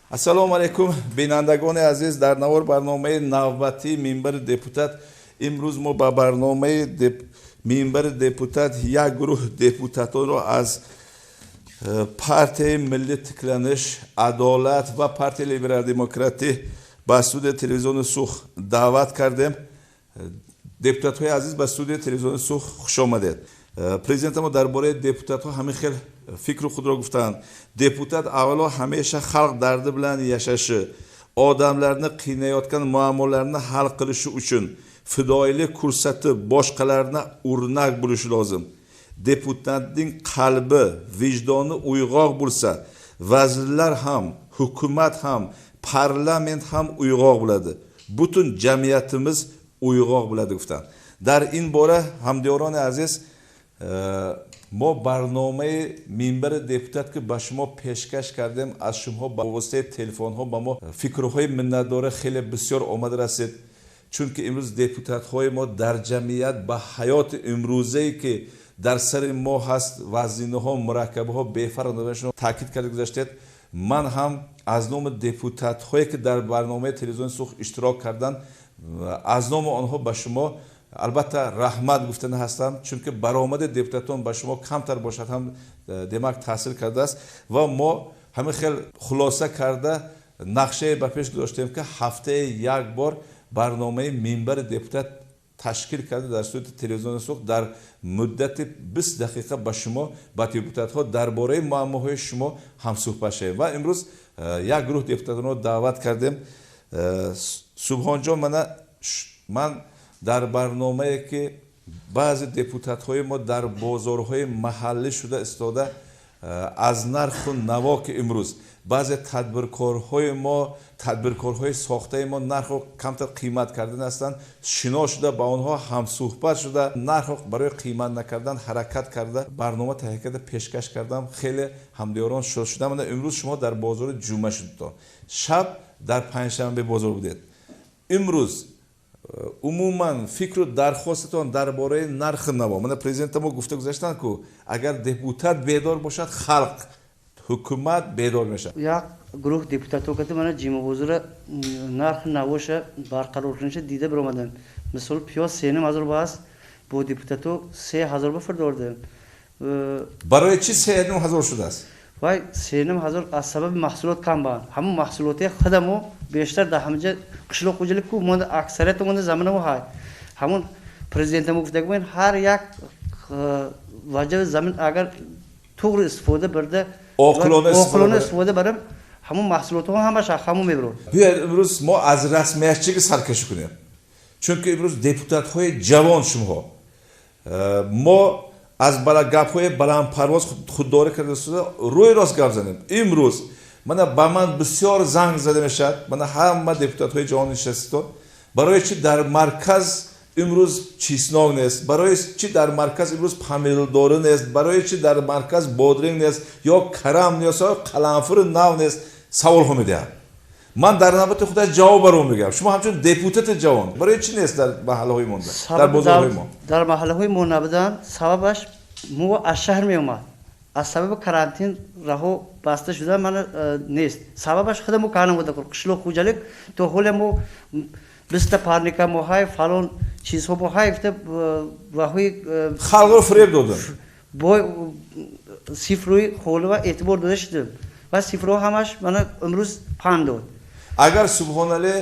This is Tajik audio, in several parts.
Ассалому алайкум, бинандагони азиз. Дар навор барномаи навбатии «Минбари депутат» имрӯз мо ба барномаи «Минбари депутат» як гурӯҳ депутатонро аз партияи Милли тикланиш, Адолат ва партияи Либерал Демократӣ ба студияи телевизиони Сух даъват кардем. Депутатҳои азиз, ба студияи телевизиони Сух хуш омадед. Президенти мо дар бораи депутатҳо ҳамин хел фикру худро гуфтанд: депутат аввало ҳамеша халқ дарди билан яшаshi, odamlarni qiynayotgan muammolarni hal qilishi uchun fidoyilik ko'rsatib, boshqalarni o'rnak bo'lishi lozim. Deputatning qalbi, vijdoni uyg'oq bo'lsa, vazirlar ham, hukumat ham, parlament ham uyg'oq bo'ladi, butun jamiyatimiz uyg'oq bo'ladi, gуфтанд. Дар ин бора, ҳамдиёрони азиз, мо барномаи «Минбари депутат», ки ба шумо пешкаш кардем, аз шумоҳо ба воситаи телефонҳо ба мо фикрҳои миннатдора хеле бисёр омада расид, чунки имрӯз депутатҳои мо дар ҷамъият ба ҳаёти имрӯзае, ки дар сари мо ҳаст, вазинаҳо, мураккабҳо бефарқ шумо таъкид карда гузаштед. Ман ҳам аз номи депутатҳое, ки дар барномаи телевизиони Сух иштирок карданд, аз номи онҳо ба шумо албатта раҳмат гуфтани ҳастам, чунки баромади депутатон ба шумо камтар бошад ҳам, демак, таъсир кардааст. Ва мо ҳамин хел хулоса карда, нақшае ба пеш гузоштем, ки ҳафтаи як бор барномаи «Минбари депутат» ташкил карда, дар студияи телевизиони Сух дар муддати 20 дақиқа ба шумо, ба депутатҳо дар бораи муаммоҳои шумо ҳамсӯҳбат шавем. Ва имрӯз як гурӯҳ депутатонро даъват кардем. Субҳонҷон, мана ман дар барномае, ки баъзе депутатҳои мо дар бозорҳои маҳаллӣ шуда истода, аз нарху наво, ки имрӯз баъзе тадбиркорҳои мо, тадбиркорҳои сохтаи мо нархро камтар қимат кардан ҳастанд, шино шуда, ба онҳо ҳамсӯҳбат шуда, нархро барои қимат накардан ҳаракат карда, барнома таҳия карда пешкаш кардам. Хеле ҳамдиёрон шод шудам. Имрӯз шумо дар бозори ҷумъа шудтон, шаб дар панҷшанбе бозор будед. Имрӯз умуман фикру дархостатон дар бораи нархи наво? Мана президента мо гуфта гузаштанд ку, агар депутат бедор бошад, халқ, ҳукумат бедор мешавад. Як гурӯҳ депутатҳо кати мана ҷимобозора нархи навоша барқарор куниша дида биромадем. Мисол, пиёз 3,5 ҳазор ба аст, бо депутатҳо 3 ҳазор ба фирдордем. Барои чӣ 3,5 ҳазор шудааст? Вай 3,5 ҳазор аз сабаби маҳсулот кам баанд. Ҳамун маҳсулоте худамо бештар дар ҳамаҷа қишлоқ хоҷалик ку монда, аксарияти монда заминамо ҳай. Ҳамун президентамо гуфта, ҳар як ваҷаби замин агар туғри истифода бурда, оқилона истифода барем, ҳамун маҳсулотҳо ҳамаш ҳамун мебурад. Биёед, имрӯз мо аз расмиятчиги саркашӣ кунем, чунки имрӯз депутатҳои ҷавон шумоҳо. Мо аз гапҳои баландпарвоз худдорӣ карда шуда, рӯи рост гап занем. Имрӯз мана ба ман бисёр занг зада мешавад. Мана ҳама депутатҳои ҷавон нишаститон, барои чи дар марказ имрӯз чеснок нест, барои чи дар марказ имрӯз помидорӣ нест, барои чи дар марказ бодринг нест ё карам нест ё қаламфури нав нест, саволҳо медиҳам. Ман дар навбати худаш ҷавоб баро мегӯям. Шумо ҳамчун депутати ҷавон, барои чӣ нест дар маҳаллаҳои мо, дар бозорҳои мо? Дар маҳаллаҳои мо набудан сабабаш мо аз шаҳр меомад, аз сабаби карантин раҳо баста шуда, мана нест. Сабабаш худамо кана буда, қишлоқ хоҷалик то ҳоле мо биста парника моҳай, фалон чизҳо моҳай гуфта ваҳои Халқро фиреб доданд. Бо сифрҳои холива эътибор дода шудем ва сифрҳо ҳамаш мана имрӯз панд дод. Агар, Субҳонале,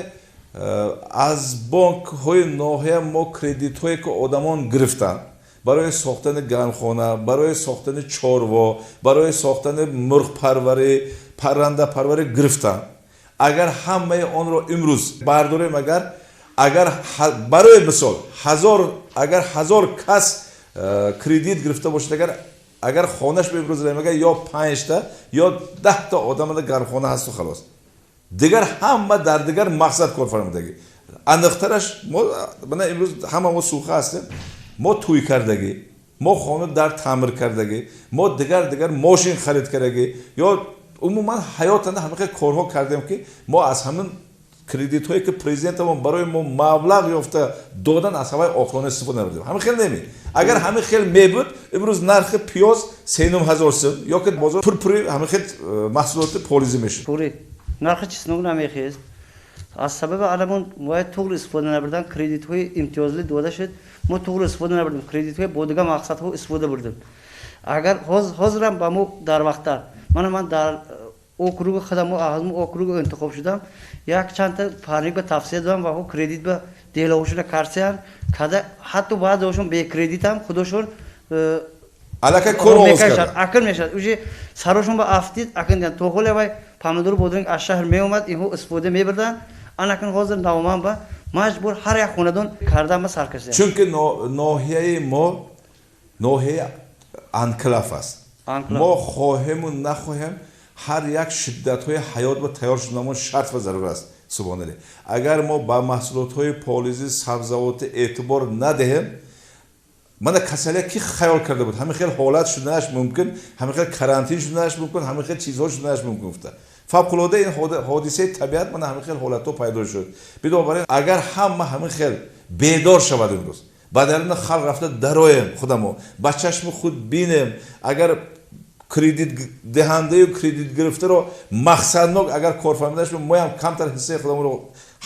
аз бонкҳои ноҳия мо кредитҳое, ки одамон гирифтанд барои сохтани гармхона, барои сохтани чорво, барои сохтани мурғпарварӣ, паррандапарварӣ гирифтанд, агар ҳамаи онро имрӯз бардорем, агар барои мисол ҳазор, агар 1000 кас кредит гирифта бошад, агар хонаш ба имрӯз, агар ё панҷта ё 10та одамада гармхона ҳасту халос, дигар ҳама дар дигар мақсад кор фармудагӣ. Аниқтараш, мо мана имрӯз ҳама мо суха ҳастем, мо тӯй кардагӣ, мо хона дар таъмир кардагӣ, мо дигар дигар мошин харид кардагӣ ё умуман ҳаётана ҳамин корҳо кардем, ки мо аз ҳамин кредитҳое, ки президентамон барои мо маблағ ёфта додан, аз ҳаваи оқилона истифода набурдем. Ҳамин хел неми? Агар ҳамин хел мебуд, имрӯз нархи пиёз 3,5 ҳазор сум ё ки бозор пурпури ҳамин хел маҳсулоти полизӣ мешуд. Нархи чеснок намехест. Аз сабаби аламон бояд туғри истифода набурдан, кредитҳои имтиёзлӣ дода шуд, мо туғри истифода набурдем, кредитҳои бо дигар мақсадҳо истифода бурдем. Агар ҳозирам ба мо дар вақттар, мана ман дар округи худам, аз округ интихоб шудам, як чандта парник ба тавсия додам ва ҳо кредит ба деловушона карсиян, када ҳатто баъзеошон бе кредитам худошон аллакай кор оғоз кард. Акн мешавад, уже сарошон ба афтид, акн то ҳоле вай помидору бодринг аз шаҳр меомад, инҳо истифода мебурданд. Анакн ҳозир навоман ба маҷбур ҳар як хонадон кардан ба сар кашида. Чунки ноҳияи мо ноҳияи анклав аст. Мо хоҳему нахоҳем ҳар як шиддатҳои ҳаёт ба тайёр шуданамон шарт ва зарур аст. Субҳоналлоҳ. Агар мо ба маҳсулотҳои полизӣ, сабзавоти эътибор надиҳем, мана касалия ки хаёл карда буд, ҳамин хел ҳолат шуданаш мумкин, ҳамин хел карантин шуданаш мумкин, ҳамин хел чизҳо шуданаш мумкин гуфта. Фавқулода ин ҳодисаи табиат мана ҳамин хел ҳолатҳо пайдо шуд. Бинобар ин агар ҳама ҳамин хел бедор шавад имрӯз, ба даруни халқ рафта дароем худамо, ба чашми худ бинем, агар кредит диҳандаю кредит гирифтаро мақсаднок агар корфармида шуд, моям камтар ҳиссаи худамонро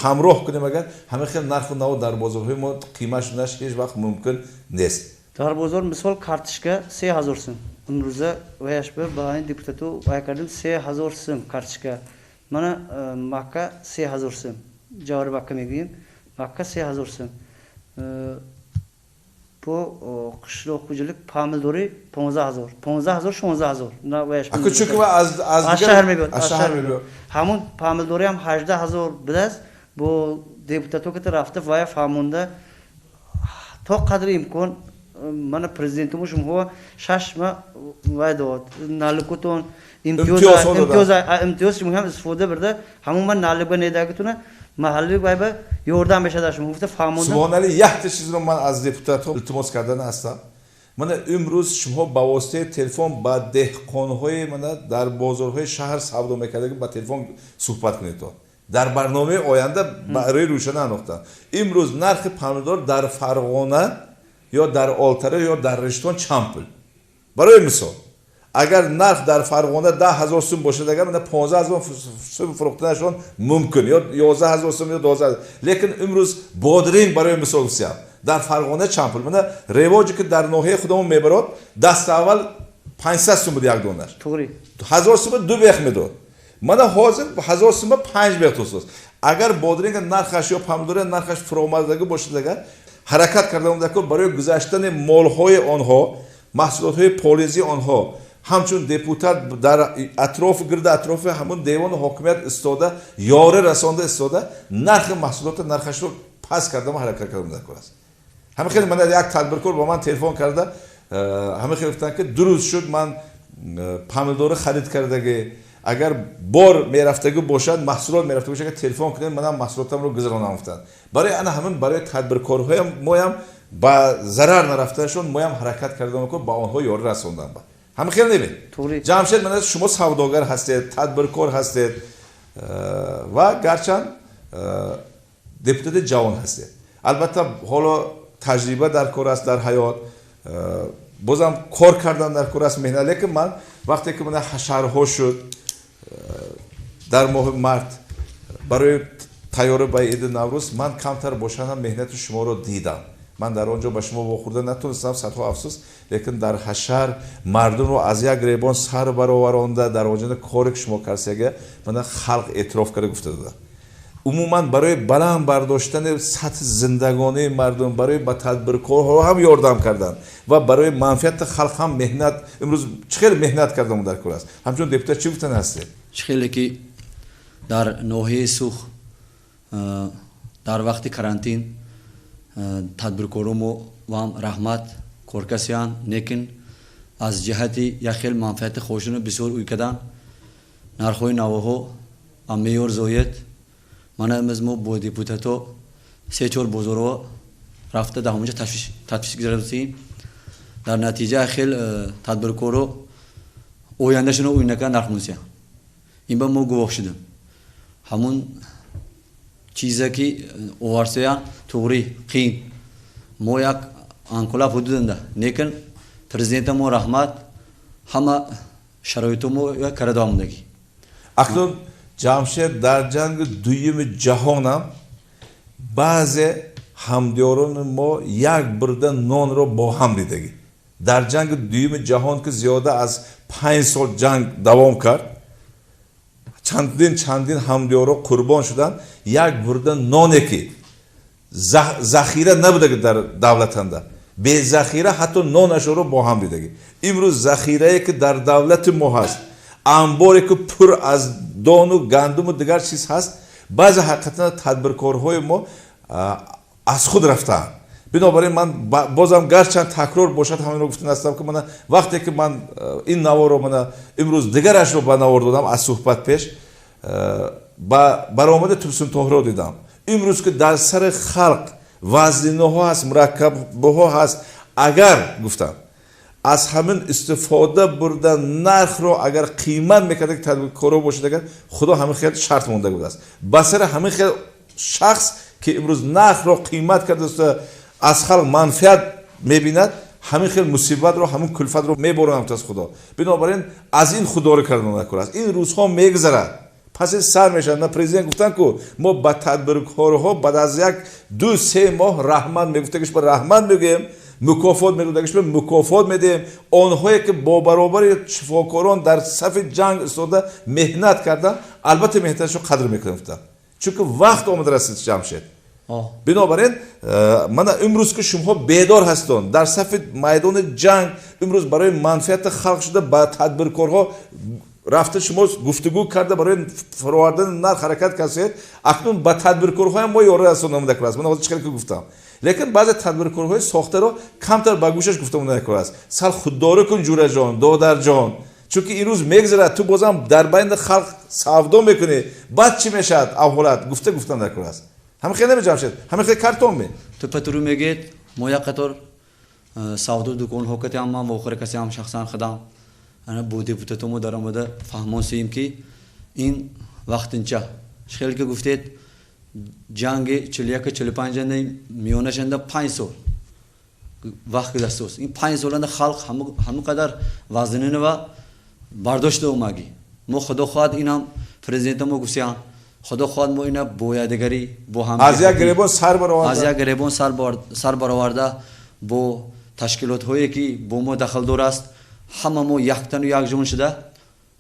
ҳамроҳ кунем, агар ҳамин хел нарху наво дар бозорҳои мо қимат шуданаш ҳеҷ вақт мумкин нест. Дар бозор мисол картишка 3000 сум. Имрӯза ваяш ба ин депутату вай кардем 3000 сум картишка. Мана макка 3000 сум. Ҷавари макка мегӯем. Макка 3000 сум. Бо қишлоқ хуҷалик помидори 15000. 15000 16000. На ваяш. Аку чунки аз шаҳр мебиёд, аз шаҳр мебиёд. Ҳамун помидори ҳам 18000 будааст. Бо депутату ки рафта вая фаҳмонда то қадри имкон мана президентуму шумоҳо 6 ма вай дод налукутон имтиёз шумо ҳам истифода бурда, ҳамун ман налуга недагитуна маҳалли вай ба ёрдам мешада шумо гуфта фаҳмонда. Субҳоналлоҳ, якта чизро ман аз депутатҳо илтимос кардан ҳастам. Мана имрӯз шумо ба воситаи телефон ба деҳқонҳои мана дар бозорҳои шаҳр савдо мекардаги ба телефон суҳбат кунед. То дар барномаи оянда барои рӯшана андохтан. Имрӯз нархи помидор дар Фарғона ё дар Олтара ё дар Риштон чанд пул? Барои мисол, агар нарх дар Фарғона 10000 сум бошад, агар мана 15000 сум фурӯхтанашон мумкин, ё 11000 сум ё 12000. Лекин имрӯз бодринг барои мисол гуфтам, дар Фарғона чанд пул? Мана ревоҷе ки дар ноҳияи худамон мебарод, даста аввал 500 сум буд як донаш. Туғри. 1000 сум ду бех медод. Мана ҳозир 1000 сум 5 бех тусост. Агар бодринг нархаш ё помидори нархаш фуромадагӣ бошад, агар ҳаракат карда дар барои гузаштани молҳои онҳо, маҳсулотҳои полизии онҳо, ҳамчун депутат дар атрофи гирди атрофи ҳамун девони ҳокимият истода, ёрӣ расонда истода, нархи маҳсулота нархашро паст кардам ҳаракат кардам дар кор аст. Ҳамин хел мана як тадбиркор ба ман телефон карда, ҳамин хел гуфтанд ки ду рӯз шуд ман помидори харид кардагӣ, агар бор мерафтагӣ бошад, маҳсулот мерафтагӣ бошад, агар телефон кунед, манам маҳсулотамро гузаронам гуфтанд. Барои ана ҳамин барои тадбиркорҳоям моям ба зарар нарафтанашон моям ҳаракат кардам, ба онҳо ёрӣ расондам. Ҳамин хел небин? Туғри. Ҷамшед, мана шумо савдогар ҳастед, тадбиркор ҳастед ва гарчанд депутати ҷавон ҳастед. Албатта ҳоло таҷриба дар кор аст дар ҳаёт, бозам кор кардан дар кор аст, меҳнат. Лекин ман вақте ки мана ҳашарҳо шуд дар моҳи март барои тайёрӣ ба иди Наврӯз, ман камтар бошад ҳам меҳнати шуморо дидам. Ман дар он ҷо ба шумо вохӯрда натонистам, садҳо афсӯс, лекин дар ҳашар мардумро аз як гиребон сар бароваронда, дар он ҷо коре ки шумо кардсега, мана халқ эътироф карда гуфта додам. Умуман барои баланд бардоштани сатҳи зиндагонии мардум, барои ба тадбиркорҳо ҳам ёрдам кардан ва барои манфиати халқ ҳам меҳнат, имрӯз чӣ хеле меҳнат кардам дар кор аст. Ҳамчун депутат чӣ гуфтан ҳастед? Чӣ хеле ки дар ноҳияи Сух дар вақти карантин тадбиркоромо вам раҳмат коркасиян, лекин аз ҷиҳати як хел манфиати хошуно бисёр ӯй кадан, нархҳои навоҳо меъёр зоед. Мана имрӯз мо бо депутато се-чор бозорҳо рафта дар ҳамонҷо тафтиш гузаронидем. Дар натиҷа хел тадбиркоро ояндашонро ӯй накардан нарх мусия. Ин ба мо гувоҳ шудем. Ҳамун чизе ки оварсиян туғри қиин. Мо як анкулаб ҳудуданда, лекин президента мо раҳмат ҳама шароито мо карда омадагӣ. Акнун Ҷамшед, дар ҷанги дуюми ҷаҳонам баъзе ҳамдиёрони мо як бурда нонро бо ҳам дидагӣ. Дар ҷанги дуюми ҷаҳон, ки зиёда аз 5 сол ҷанг давом кард, чандин чандин ҳамдиёро қурбон шуданд, як бурда ноне ки захира набудаги дар давлатанда, безахира ҳатто нонашонро бо ҳам дидагӣ. Имрӯз захирае ки дар давлати мо ҳаст, анборе ки пур аз дону гандуму дигар чиз ҳаст, баъзе ҳақиқатан тадбиркорҳои мо аз худ рафтаанд. Бинобар ин ман бозам, гарчанд такрор бошад, ҳаминро гуфтан ҳастам, ки мана вақте ки ман ин наворро, мана имрӯз дигарашро ба навор додам, аз суҳбат пеш ба баромади Турсунтоҳро дидам. Имрӯз ки дар сари халқ вазнинаҳо ҳаст, мураккабҳо ҳаст, агар гуфтам аз ҳамин истифода бурда, нархро агар қимат мекарда, ки тадбиркоро бошад, агар худо ҳамин хел шарт монда будааст ба сари ҳамин хел шахс, ки имрӯз нархро қимат кардааст, аз халқ манфиат мебинад, ҳамин хел мусибатро, ҳамин кулфатро меборонам аз худо. Бинобар ин аз ин худдорӣ кардан накор аст. Ин рӯзҳо мегузарад, паси сар мешавад. На, президент гуфтанд, ку мо ба тадбиркорҳо баъд аз як ду се моҳ раҳмат мегуфтагиш, ба раҳмат мегӯем, мукофот мегуфтагиш, ба мукофот медиҳем. Онҳое ки бо баробари шифокорон дар сафи ҷанг истода меҳнат карданд, албатта меҳнаташро қадр мекунем, гуфтанд, чунки вақт омада расид, Ҷамшед. Бинобар ин мана имрӯз ки шумоҳо бедор ҳастон, дар сафи майдони ҷанг имрӯз барои манфиати халқ шуда, ба тадбиркорҳо рафта, шумо гуфтугӯ карда, барои фаровардани нарх ҳаракат кардед. Акнун ба тадбиркорҳоям мо ёрӣ расонда аст. Ман ҳозир чӣ ки гуфтам, лекин баъзе тадбиркорҳои сохтаро камтар ба гӯшаш гуфта монда аст: сал худдорӣ кун, ҷураҷон, додарҷон, чунки ин рӯз мегузарад, ту бозам дар байни халқ савдо мекунӣ, баъд чӣ мешавад аҳволат? Гуфта гуфтан дар кор аст. Ҳамин хел намеҷамшед, ҳамин хел картон ме? Ту патуру мегӯед, мо як қатор савдо дуконҳо катиам, ман вохӯра касеам, шахсан худам ана бо депутатомо даромада фаҳмонсием, ки ин вақтинча хеле ки гуфтед, ҷанги 41 45-анда миёнашанда 5 сол вақт гузаштааст. Ин 5 соланда халқ ҳамон қадар вазнинава бардошта омагӣ. Мо, худо хоҳад, инам президента мо гуфтиян, худо хоҳад, мо ина бо якдигарӣ, бо аз як гиребон сар бароварда, аз як гиребон сар бароварда, бо ташкилотҳое ки бо мо дахлдор аст, ҳама мо яктану якҷон шуда,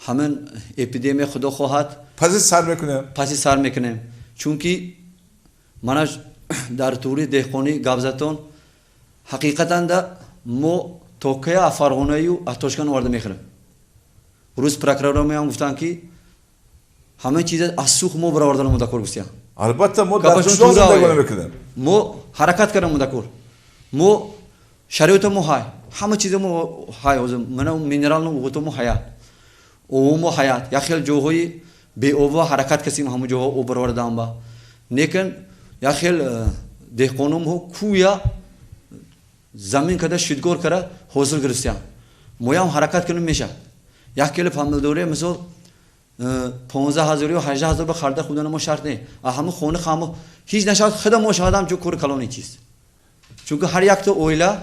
ҳамин эпидемия, худо хоҳад, паси сар мекунем. Паси сар мекунем, чунки мана дар тури деҳқонӣ гапзатон, ҳақиқатанда мо то кая аз Фарғонаю аз Тошканд оварда мехӯрем? Рӯз прокурорро меам, гуфтанд, ки ҳамаи чиза аз сух мо баровардан мудакор, гуфтиям. Албатта, мо дар қишлоқ зиндагонӣ мекунем. Мо ҳаракат кардам мудакор, мо шароито мо ҳай, ҳама чизо мо ҳай, ҳозир мана минерално уғуто мо ҳаят, ово мо ҳаят. Як хел ҷоҳои беова ҳаракат касим, ҳамон ҷоҳо об баровардаам ба, лекин як хел деҳқоно мо кӯя замин када, шидгор кара, ҳосил гирифтиям. Моям ҳаракат кунем, мешавад. Як кило помидори, мисол, 15 000 ё 18 000 ба харда худана мо шарт не, а ҳама хона хамо ҳеҷ нашавад, худа мо шавадам чун кори калони чиз, чунки ҳар якта оила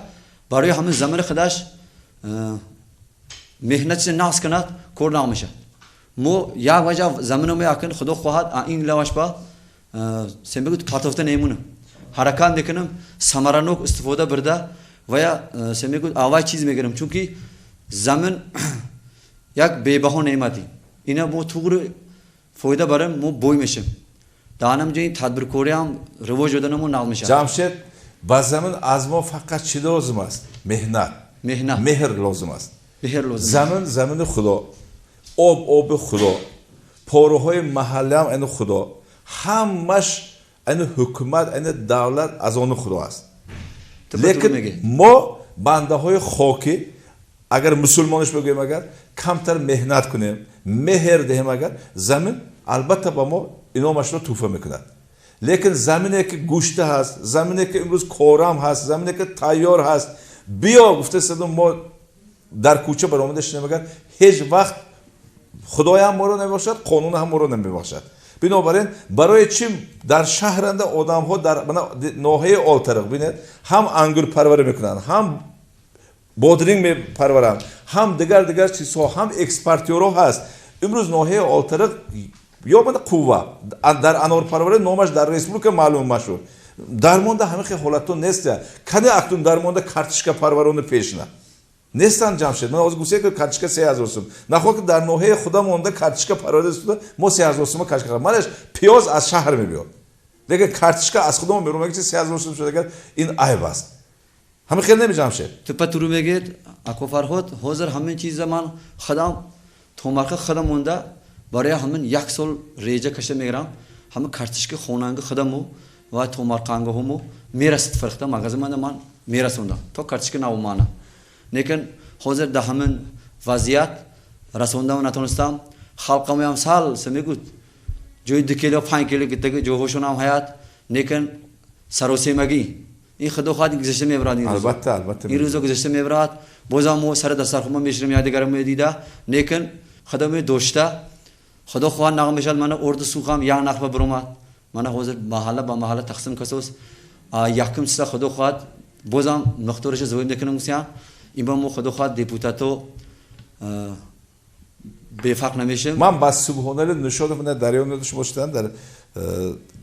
барои ҳамин замини худаш меҳнатша нақс кунад, кор намешавад. Мо як ваҷа замина мо якин, худо хоҳад, ин лаваш ба сембегу партофта немунам, ҳаракат мекунам, самаранок истифода бурда ва я сембегу аввай чиз мегирам, чунки замин як бебаҳо неъмати. Ина мо туғри фоида барем, мо бой мешем. Дар ҷои тадбиркориам ривоҷ доданамо нақл мешавад. Ҷамшед, ба замин аз мо фақат чӣ лозим аст? Меҳнат. Меҳнат. Меҳр лозим аст. Меҳр лозим. Замин замини худо, об оби худо, пораҳои маҳаллиам айни худо, ҳамаш айни ҳукумат, айни давлат аз они худо аст. Лекин мо бандаҳои хокӣ, агар мусулмониш бигӯем, агар камтар меҳнат кунем, меҳр диҳем, агар замин албатта ба мо иномашро тӯҳфа мекунад. Лекин замине ки гӯшта ҳаст, замине ки имрӯз корам ҳаст, замине ки тайёр ҳаст, биё гуфта садум, мо дар кӯча баромада шинем, агар ҳеҷ вақт худоям моро намебахшад, қонун ҳам моро намебахшад. Бинобар ин барои чӣ дар шаҳранда одамҳо дар ноҳияи Олтариқ бинед, ҳам ангурпарварӣ мекунанд, ҳам бодринг мепарваранд, ҳам дигар дигар чизҳо, ҳам экспортёрҳо ҳаст. Имрӯз ноҳияи Олтариқ Ё мана Қувва дар анорпарварӣ номаш дар республика маълум машуд. Дармонда ҳамин хел ҳолатҳо нест. Кане акнун дармонда картишка парварони пешна нестанд, Ҷамшед. Ман ҳозир гуфтем, ки картишка 3000 сум. Нахоҳ ки дар ноҳияи худам монда картишка парварда истода, мо 3000 сума картишка. Манаш пиёз аз шаҳр мебиёд, лекин картишка аз худамон меромад, ки 3000 сум шуд. Агар ин айб аст, ҳамин хел неми, Ҷамшед? Тупа туру мегӯед, ако Фарҳод. Ҳозир ҳамин чиза ман худам томарха худам монда барои ҳамин як сол реҷа кашта мегирам. Ҳамин картишка хонанги худаму ва томарқангаҳому мерасид, фирхта магазин манда ман мерасондам то картишка навомана. Лекин ҳозир дар ҳамин вазъият расондам натонистам. Халқамоям сал се мегӯд, ҷои 2 кило, 5 кило гиттаги ҷойҳошонам ҳаят, лекин саросемагӣ ин худо хоҳад гузашта мебарад. Албатта, албатта. Ин рӯзо гузашта мебарад. Бозам мо сари дастархона меширем, якдигаро медида, лекин худо медошта, худо хоҳад нағм мешавад. Мана орду сухам як нарх ба биромад. Мана ҳозир маҳалла ба маҳалла тақсим касос. Якум чиза худо хоҳад бозам миқдораша зоид мекунам гусям. Ин ба мо худо хоҳад депутато бефарқ намешем. Ман ба Субҳонали Нушонов дарён шумо шудан дар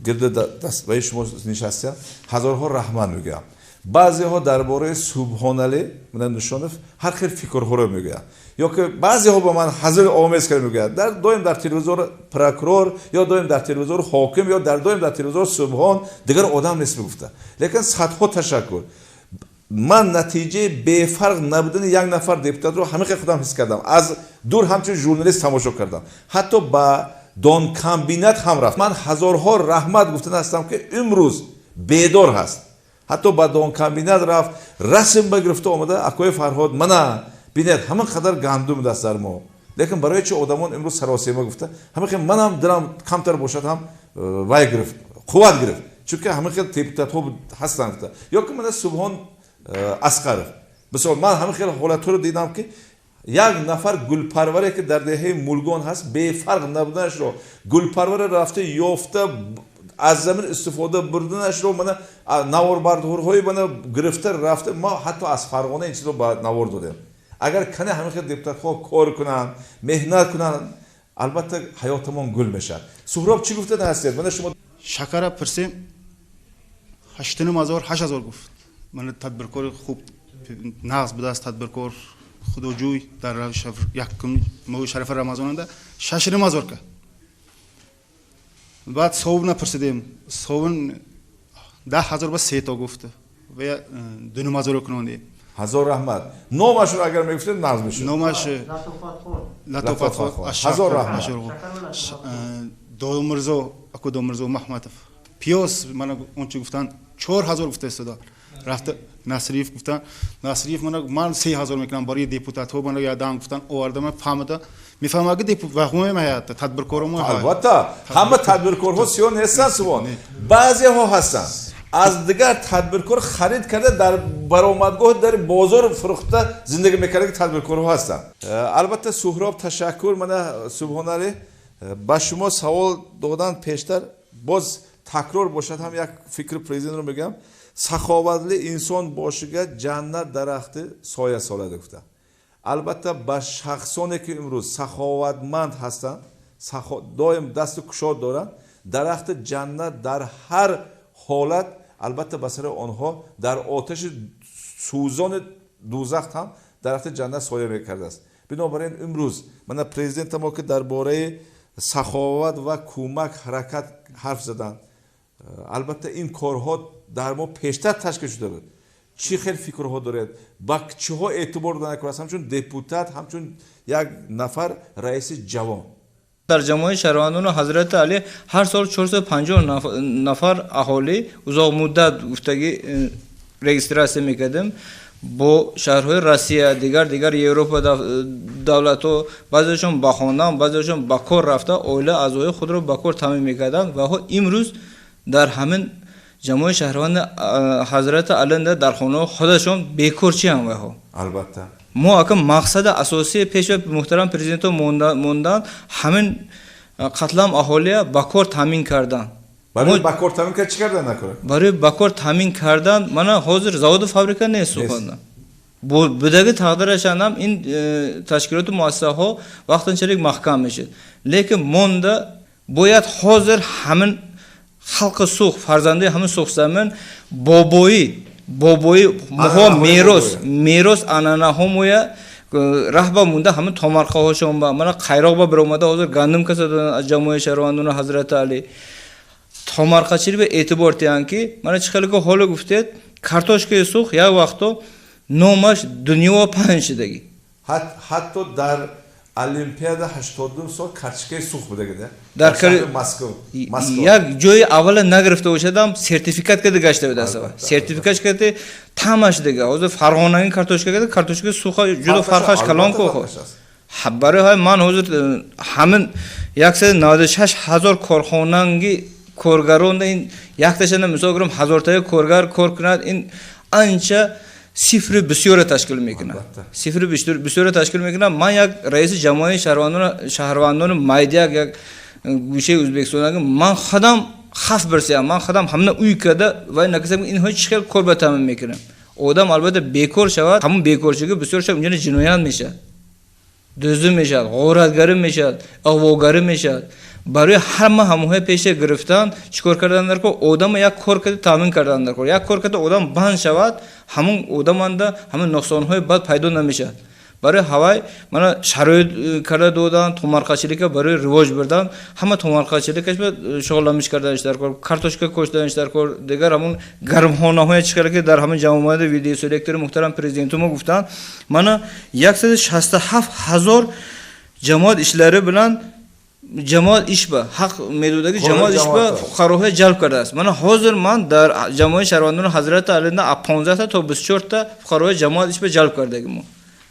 гирди дастбаи шумо нишастям, ҳазорҳо раҳмат мегӯям. Баъзеҳо дар бораи Субҳонали Нушонов ҳар хел фикрҳоро мегӯянд, ё ки баъзеҳо ба ман ҳазил омез карда мегӯянд, дар доим дар телевизор прокурор, ё доим дар телевизор ҳоким, ё дар доим дар телевизор Субҳон, дигар одам нест мегуфта. Лекин садҳо ташаккур. Ман натиҷаи бефарқ набудани як нафар депутатро ҳамин хел худам ҳис кардам, аз дур ҳамчун журналист тамошо кардам, ҳатто ба донкомбинат ҳам рафт. Ман ҳазорҳо раҳмат гуфтан ҳастам, ки имрӯз бедор ҳаст, ҳатто ба донкомбинат рафт, расм багирифта омада: «Акои Фарҳод, мана бинед, ҳамин қадар гандум даст дар мо, лекин барои чи одамон имрӯз саросема?» гуфта. Ҳамин хел манам дилам камтар бошад ҳам вай гирифт, қувват гирифт, чунки ҳамин хел депутатҳо ҳастанд гуфта. Ё ки мана Субҳон Асқаров бисёр, ман ҳамин хел ҳолатҳоро дидам, ки як нафар гулпарваре, ки дар деҳаи Мулгон ҳаст, бефарқ набуданашро, гулпарваре рафта ёфта, аз замин истифода бурданашро мана наворбардорҳои мана гирифта рафта, мо ҳатто аз Фарғона ин чизро ба навор додем. Агар кане ҳамин хел депутатҳо кор кунанд, меҳнат кунанд, албатта ҳаётамон гул мешавад. Суҳроб, чӣ гуфта ҳастед? Мана шумо. Шакара пурсем, 8500, 8000 гуфт. Мана тадбиркори хуб нағз будааст, тадбиркор худоҷӯй дар якум моҳи шарафи Рамазонанда 6500 кард. Баъд совуна пурсидем, совун 10 000 ба сето гуфт ва 2500 кунондем. Ҳазор раҳмат. Номашро агар мегуфтед, нағз мешуд. Номаш Латофатхон. Ҳазор раҳмат. Домирзо, аку Домирзо Маҳматов, пиёз мана ончи гуфтанд, 4000 гуфта истода. Рафта Насриев гуфтан, Насриев мана ман 3000 мекунам барои депутатҳо. Мана ядам гуфтан, овардама, фаҳмида мефаҳмад, ки ваҳмои тадбиркоромо. Албатта, ҳама тадбиркорҳо сиёҳ нестанд, Субҳон. Баъзеҳо ҳастанд, аз дигар тадбиркор харид карда, дар баромадгоҳ, дар бозор фурӯхта зиндагӣ мекарда, ки тадбиркорҳо ҳастанд, албатта. Суҳроб, ташаккур. Мана Субҳоналӣ, ба шумо савол додан пештар, боз такрор бошад ҳам, як фикри президентро мегӯям: «Саховатли инсон бошига ҷаннат дарахти соя солада», гуфта. Албатта, ба шахсоне ки имрӯз саховатманд ҳастанд, доим дасту кушод доранд, дарахти ҷаннат дар ҳар ҳолат, албатта, ба сари онҳо дар оташи сӯзони дузах ҳам дарахти ҷаннат соя мекардааст. Бинобар ин имрӯз мана президента мо, ки дар бораи саховат ва кӯмак, ҳаракат ҳарф заданд, албатта, ин корҳо дар мо пештар ташкил шуда буд. Чӣ хел фикрҳо доред, ба чиҳо эътибор додан аст, ҳамчун депутат, ҳамчун як нафар раиси ҷавон? Дар ҷамоаи шаҳрвандони Ҳазрати Алӣ ҳар сол 450 нафар аҳолӣ узоқмуддат гуфтагӣ регистрация мекардем. Бо шаҳрҳои Россия, дигар дигар Европа давлатҳо, баъзеашон ба хондан, баъзеашон ба кор рафта, оила аъзои худро ба кор таъмин мекарданд ва имрӯз дар ҳамин ҷамоаи шаҳрванди Ҳазрати Алинда дар хонаҳо худашон бекорчиам вайҳо. Албатта. Мо ака мақсади асосии пешва муҳтарам президентҳо мондан ҳамин қатлам аҳолия ба кор таъмин кардан. Барои ба кор таъмин кард чӣ кардан накунад? Барои ба кор таъмин кардан мана ҳозир заводу фабрика нест, суханда будаги тақдирашанам ин ташкилоту муассисаҳо вақтинчалик маҳкам мешуд, лекин монда Бояд ҳозир ҳамин халқи Суғд, фарзанди ҳамин Суғдзамин, бобоӣ бобоӣ моҳо мерос анъанаҳо моя раҳба монда ҳамин томарқаҳошон ба мана қайроқ ба биромада ҳозир гандум каса додан аз ҷамоаи шаҳрвандони Ҳазрати Алӣ. Томарқачилӣ ба эътибор диҳанд, ки мана чӣ хеле ки ҳоло гуфтед, картошкаи Суғд як вақто номаш дунёва паҳн шудагӣ. Ҳатто дар Олимпиада 82 сол картошкаи Суғд будагида. Дар Москва. Як ҷои аввала нагирифта бошадам, сертификат када гашта будааст. Сертификат када тамаш дига. Ҳозир Фарғонаги картошка када картошкаи Суғд ҷудо фарқаш калон ку. Барои ҳамин ман ҳозир ҳамин 196 ҳазор корхонаги коргаронда ин якташана мисол гирам, ҳазортаи коргар кор кунад, ин анча сифри бисёре ташкил мекунад. Сифри бисёре ташкил мекунад. Ман як раиси ҷамоаи шаҳрвандони майдияк як гӯшаи Ӯзбекистонаги ман худам хаф бирсиям, ман худам ҳамна уй карда вай накасам, инҳо чӣ хел кор ба таъмин мекунам. Одам албатта бекор шавад, ҳамун бекоршиги бисёр шавад, унҷа ҷиноят мешавад, дуздӣ мешавад, ғоратгарӣ мешавад, иғвогарӣ мешавад. Барои ҳама ҳамоҳои пеша гирифтан чӣ кор кардан дар кор? Одама як кор карда таъмин кардан дар кор. Як кор карда одам банд шавад, ҳамун одаманда ҳамун нуқсонҳои бад пайдо намешавад. Барои ҳавай мана шароит карда додан, томарқачилика барои ривоҷ бурдан, ҳама томарқачиликаш ба шуғлламиш карданаш дар кор, картошка коштанаш дар кор, дигар ҳамун гармхонаҳое чӣ хеле ки дар ҳамин ҷамъомади видеоселектори муҳтарам президенту мо гуфтанд, мана 167 ҳазор ҷамоат ишлари билан ҷамоат иш ба ҳақ медодаги ҷамоат иш ба фуқароҳоя ҷалб кардааст. Мана ҳозир ман дар ҷамоаи шаҳрвандони Ҳазрати Алина аз 15 то 24 та фуқароҳои ҷамоат иш ба ҷалб кардаги мо.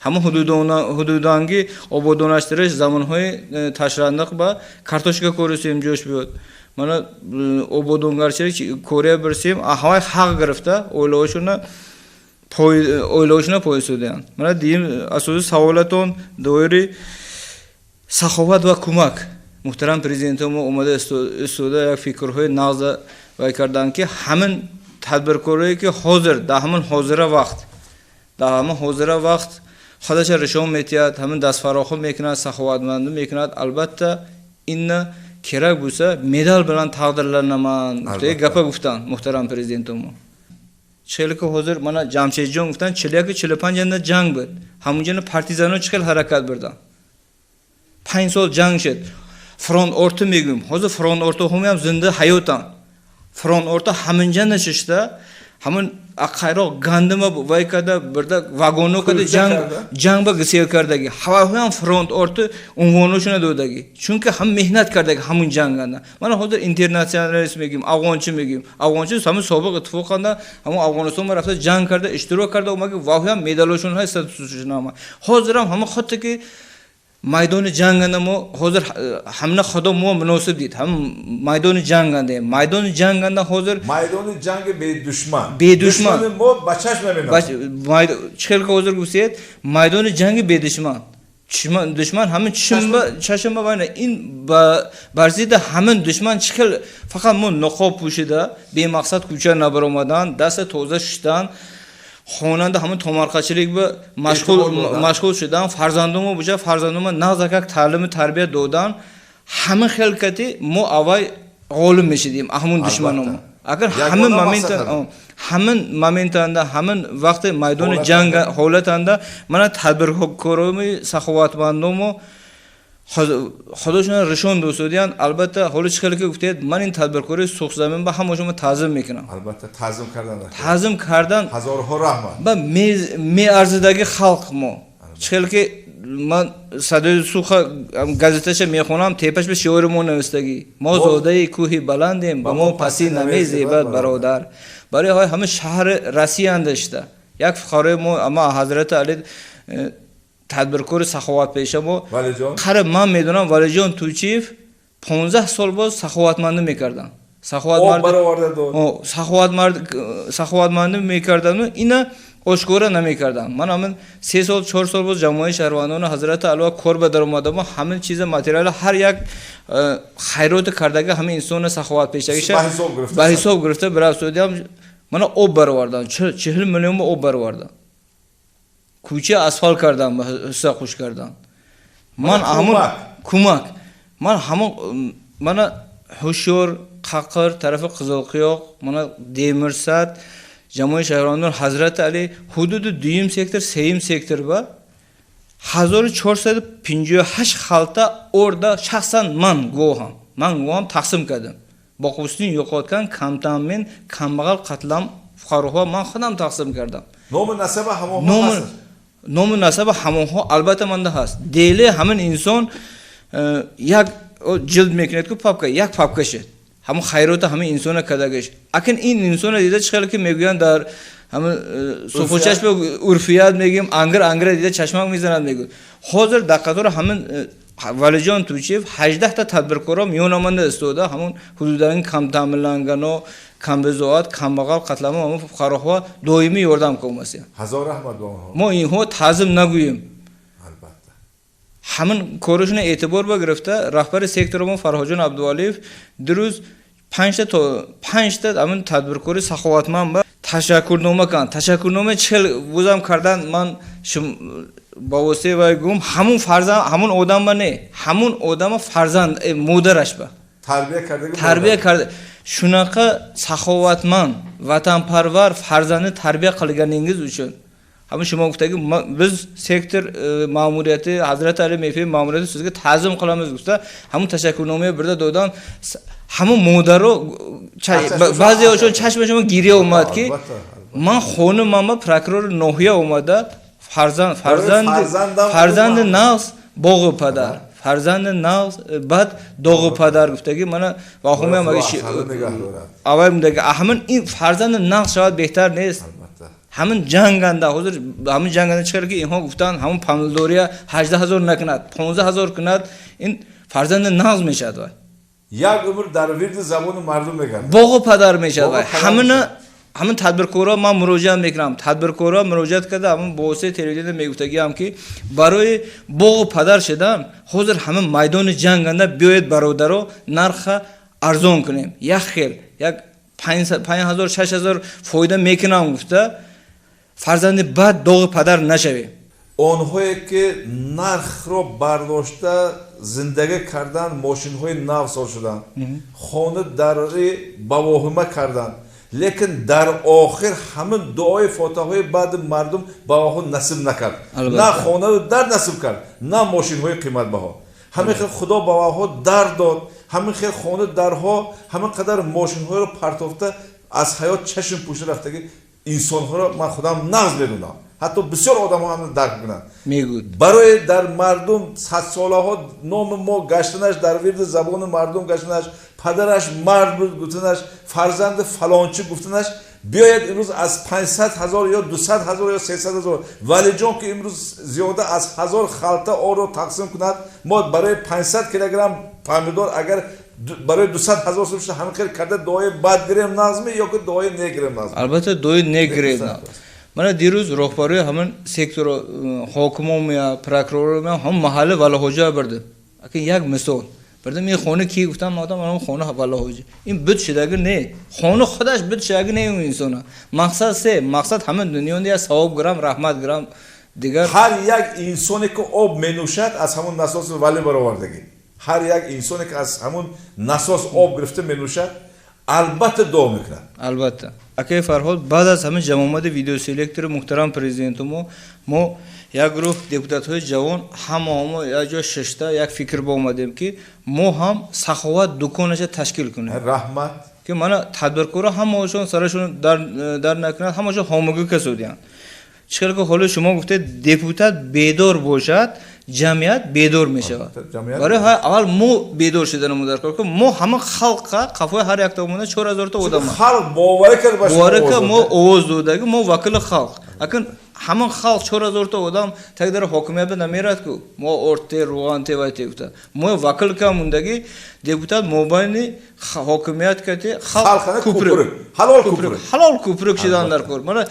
Ҳамон ҳудуданги ободонаштириш замонҳои ташландиқ ба картошка корисем ҷош биёд. Мана ободонгарчилик кория бирсем, ҳамаи ҳақ гирифта оилаҳошуна пойсудиянд. Мана диюм асоси саволатон доири саховат ва кӯмак. Муҳтарам президенти мо омада истода як фикрҳои нағза вай карданд, ки ҳамин тадбиркорое ки ҳозир дар ҳамин ҳозира вақт, дар ҳамин ҳозира вақт худаша ришон метиҳад, ҳамин дастфарохӣ мекунад, саховатмандӣ мекунад, албатта инна керак бӯса медал билан тақдирланаман гуфтаги гапа гуфтанд муҳтарам президенти мо. Чӣ ки ҳозир мана Ҷамшедҷон гуфтанд, 41 45 ҷанда ҷанг буд, ҳамунҷана партизано чӣ хел ҳаракат бурданд, 5 сол ҷанг шуд. Фронт орти мегӯем, ҳозир фронт ортаҳомиам зинда ҳаётанд. Фронт орта ҳаминҷа нишишта, ҳамин ақайроқ гандима вай карда бирда вагоно карда ҷанг ба гисел кардаги. Ҳавайҳоям фронт орти унвоношона додаги, чунки ҳам меҳнат кардаги ҳамун ҷанганда. Мана ҳозир интернационалист мегӯем, афғончи мегӯем, афғончи ҳамин собиқ иттифоқанда ҳамун Афғонистон ба рафта ҷанг карда иштирок карда омаги, ваҳоям медалошон ҳаст, статусшон ҳама. Ҳозирам ҳамин хотте ки майдони ҷанганда мо ҳозир ҳамна худо мо муносиб дид, ҳам майдони ҷангандаем, майдони ҷанганда ҳозир майдони ҷанги бедушман, бедушман мо ба чашм намебинем. Чӣ хел ки ҳозир гуфтед, майдони ҷанги бедушман, душман ҳамин чашм ба вайна ин бар зидди ҳамин душман чӣ хел фақат мо ниқоб пӯшида бемақсад кӯча набаромадан, даста тоза шуштан, хонанда ҳамин томарқачилик ба машғул шудан, фарзандомо буша фарзандомо нағзакак таълиму тарбия додан, ҳамин хел кати мо аввай ғолиб мешидем ҳамун душманомо. Агар ҳамин момент, ҳамин моментанда, ҳамин вақти майдони ҷанг ҳолатанда мана тадбиркороми саховатмандомо худошона ришон дӯстодиянд. Албатта ҳоло чӣ хеле ки гуфтед, ман ин тадбиркории Суғдзамин ба ҳама шумо таъзим мекунам. Албатта таъзим кардан, таъзим кардан ҳазорҳо раҳмат ба меарзидаги халқ мо. Чӣ хеле ки ман садои Суха газеташа мехонам, тепаш ба шиори мо навистагӣ: мо зодаи кӯҳи баландем, ба мо пасӣ намезебад бародар. Барои ҳамин ҳама шаҳри Россияанда шида як фуқарои мо, ама Ҳазрати Али тадбиркори саховатпеша мо қариб ман медонам, Валиҷон Тӯйчиев 15 сол боз саховатмандӣ мекарданд, саховатмандӣ мекарданду ина ошкора намекарданд. Ман ҳамин 3 сол 4 сол боз ҷамоаи шаҳрвандони Ҳазрати Алова кор ба даромадам, ҳамин чиза материали ҳар як хайроти кардаги ҳамин инсони саховатпешагиша ба ҳисоб гирифта бирафтодиам. Мана об баровардан, 40 миллион ба об баровардан, кӯча асфалт кардан, ҳисса хуш кардан. Ман ҳамун кӯмак, ман ҳамун Мана Ҳушёр, Қақир, тарафи Қизилқиёқ, мана Демирсад, ҷамоаи шаҳрвандон Ҳазрати Алӣ, ҳудуди дуюм сектор, сеюм сектор ба 1458 халта орда шахсан ман гувоҳам. Ман гувоҳам, тақсим кардам. Боқустин yo'qotgan камтаъмин, камбағал қатлам фуқароҳо ман худам тақсим кардам. Ному насаба ҳамонҳо ҳаст? Ному насаба ҳамонҳо албатта манда ҳаст. Дели ҳамин инсон як ҷилд мекунад ку папка, як папка шуд. Ҳамон хайрота ҳамин инсона кардагиш. Акин ин инсона дида чӣ хеле ки мегӯянд дар ҳамин суфучашм урфият мегӯем, ангир ангира дида чашмак мезанад мегӯяд. Ҳозир дар қатори ҳамин Валиҷон Тучиев 18 та тадбиркоро миёнаманда истода, ҳамон ҳудудаги камтаъминлангано, камбизоат, камбағал қатлама ҳамон фуқароҳо доимӣ ёрдам кунмасия. Ҳазор раҳмат ба онҳо. Мо инҳо таъзим нагӯем. Албатта. Ҳамин корашона эътибор ба гирифта раҳбари сектори мо Фарҳоджон Абдувалиев дирӯз панҷта ҳамин тадбиркори саховатманд ба ташаккурнома карданд. Ташаккурнома чел бузам кардан, ман ба воситаи вай гум, ҳамун фарзанд, ҳамун одам ба не, ҳамун одама фарзанд, модараш ба тарбия кардаги. Тарбия карда, shunaqa saxovatmand, vatanparvar farzandni tarbiya qilganingiz uchun, ҳамин шумо гуфтаги, biz сектор ma'muriyati, Hazrati Ali МФ ma'muriyati sizga ta'zim qilamiz гуфта, ҳамун ташаккурномаи бирда додан, ҳамун модаро баъзеҳошон чашмашон гиря омад, ки ман хонумама прокурори ноҳия омада, фарзанд фарзанди нағз боғи падар, фарзанди нағз бад доғи падар гуфтаги, мана ваҳумиам аввал мудаги, ҳамин ин фарзанди нағз шавад, беҳтар нест? Ҳамин ҷанганда, ҳозир ҳамин ҷанганда чӣ ки инҳо гуфтанд, ҳамун помидория 18 000 накунад, 15 000 кунад, ин фарзанди нағз мешавад вай. Як умр дар вирди забони мардум мегардад. Боғу падар мешавад вай. Ҳамина ҳамин тадбиркорро ман муроҷиат мекунам, тадбиркорро муроҷиат карда, ҳамин бо воситаи телевидения мегуфтагиам, ки барои боғу падар шудан ҳозир ҳамин майдони ҷанганда биёед, бародаро, нарха арзон кунем, як хел як 5000, 6000 фоида мекунам гуфта, фарзанди бад доғи падар нашавем. Онҳое ки нархро бардошта зиндагӣ кардан, мошинҳои нав соз шуданд, хона дари ба воҳима карданд, лекин дар охир ҳамин дуои фотиҳаҳои баъди мардум ба онҳо насиб накард. На хонаро дар насиб кард, на мошинҳои қиматбаҳо. Ҳамин хел Худо ба онҳо дар дод, ҳамин хел хона дарҳо, ҳамин қадар мошинҳоро партофта, аз ҳаёт чашм пӯшида рафтаги инсонҳоро ман худам нағз медонам. Ҳатто бисёр одамҳо ҳамин дарк мекунанд. Мегӯд. Барои дар мардум садсолаҳо номи мо гаштанаш, дар вирди забони мардум гаштанаш, падараш мард буд гуфтанаш, фарзанди фалончӣ гуфтанаш, биёед имрӯз аз 500 000 ё 200 000 ё 300 000, Валиҷон ки имрӯз зиёда аз 1000 халта орро тақсим кунад, мо барои 500 килограмм помидор агар барои 200 000 сум шуда, ҳамин хел карда дуои бад гирем нағзми ё ки дуои нек гирем нағзми? Албатта, дуои нек гирем. Мана дирӯз роҳбарои ҳамин сектор, ҳокимо мея, прокурор мея, ҳам маҳалла Валиҳоҷа бирдем. Акин як мисол бирдем, ин хона ки гуфтам, модам ҳамон хона Валиҳоҷа, ин буд шудаги не, хона худаш буд шудаги не, ун инсона мақсад се мақсад ҳамин дунёнда як савоб гирам, раҳмат гирам, дигар. Ҳар як инсоне ки об менӯшад, аз ҳамон насоси вале баровардагӣ, ҳар як инсоне ки аз ҳамон насос об гирифта менӯшад, албатта дуо мекунад. Албатта, акаи Фарҳод, баъд аз ҳамин ҷамъомади видеоселектори муҳтарам президенту мо як гурӯҳ депутатҳои ҷавон ҳамаҳомо як ҷо шишта, як фикр ба омадем, ки мо ҳам саховат дуконаша ташкил кунем. Раҳмат. Ки мана тадбиркоро ҳамаашон сарашон дар накунад, ҳамаашон ҳомигӣ касодиянд. Чӣ хел ки ҳоло шумо гуфтед, депутат бедор бошад, ҷамъият бедор мешавад. Барои аввал мо бедор шуданамо дар кор, ки мо ҳама халқа қафои ҳар якта омода 4000 та одам. Халқ боварӣ кард ба шумо. Боварӣ кард, мо овоз додаги, мо вакили халқ. Акун ҳама халқ 4000 та одам тагдара ҳокимият ба намерад, ку мо орте руғанте вай те гуфта, мо вакил ка мондаги, депутат мобайни ҳокимият кати халқ куприк. Ҳалол куприк. Ҳалол куприк шудан дар кор. Мана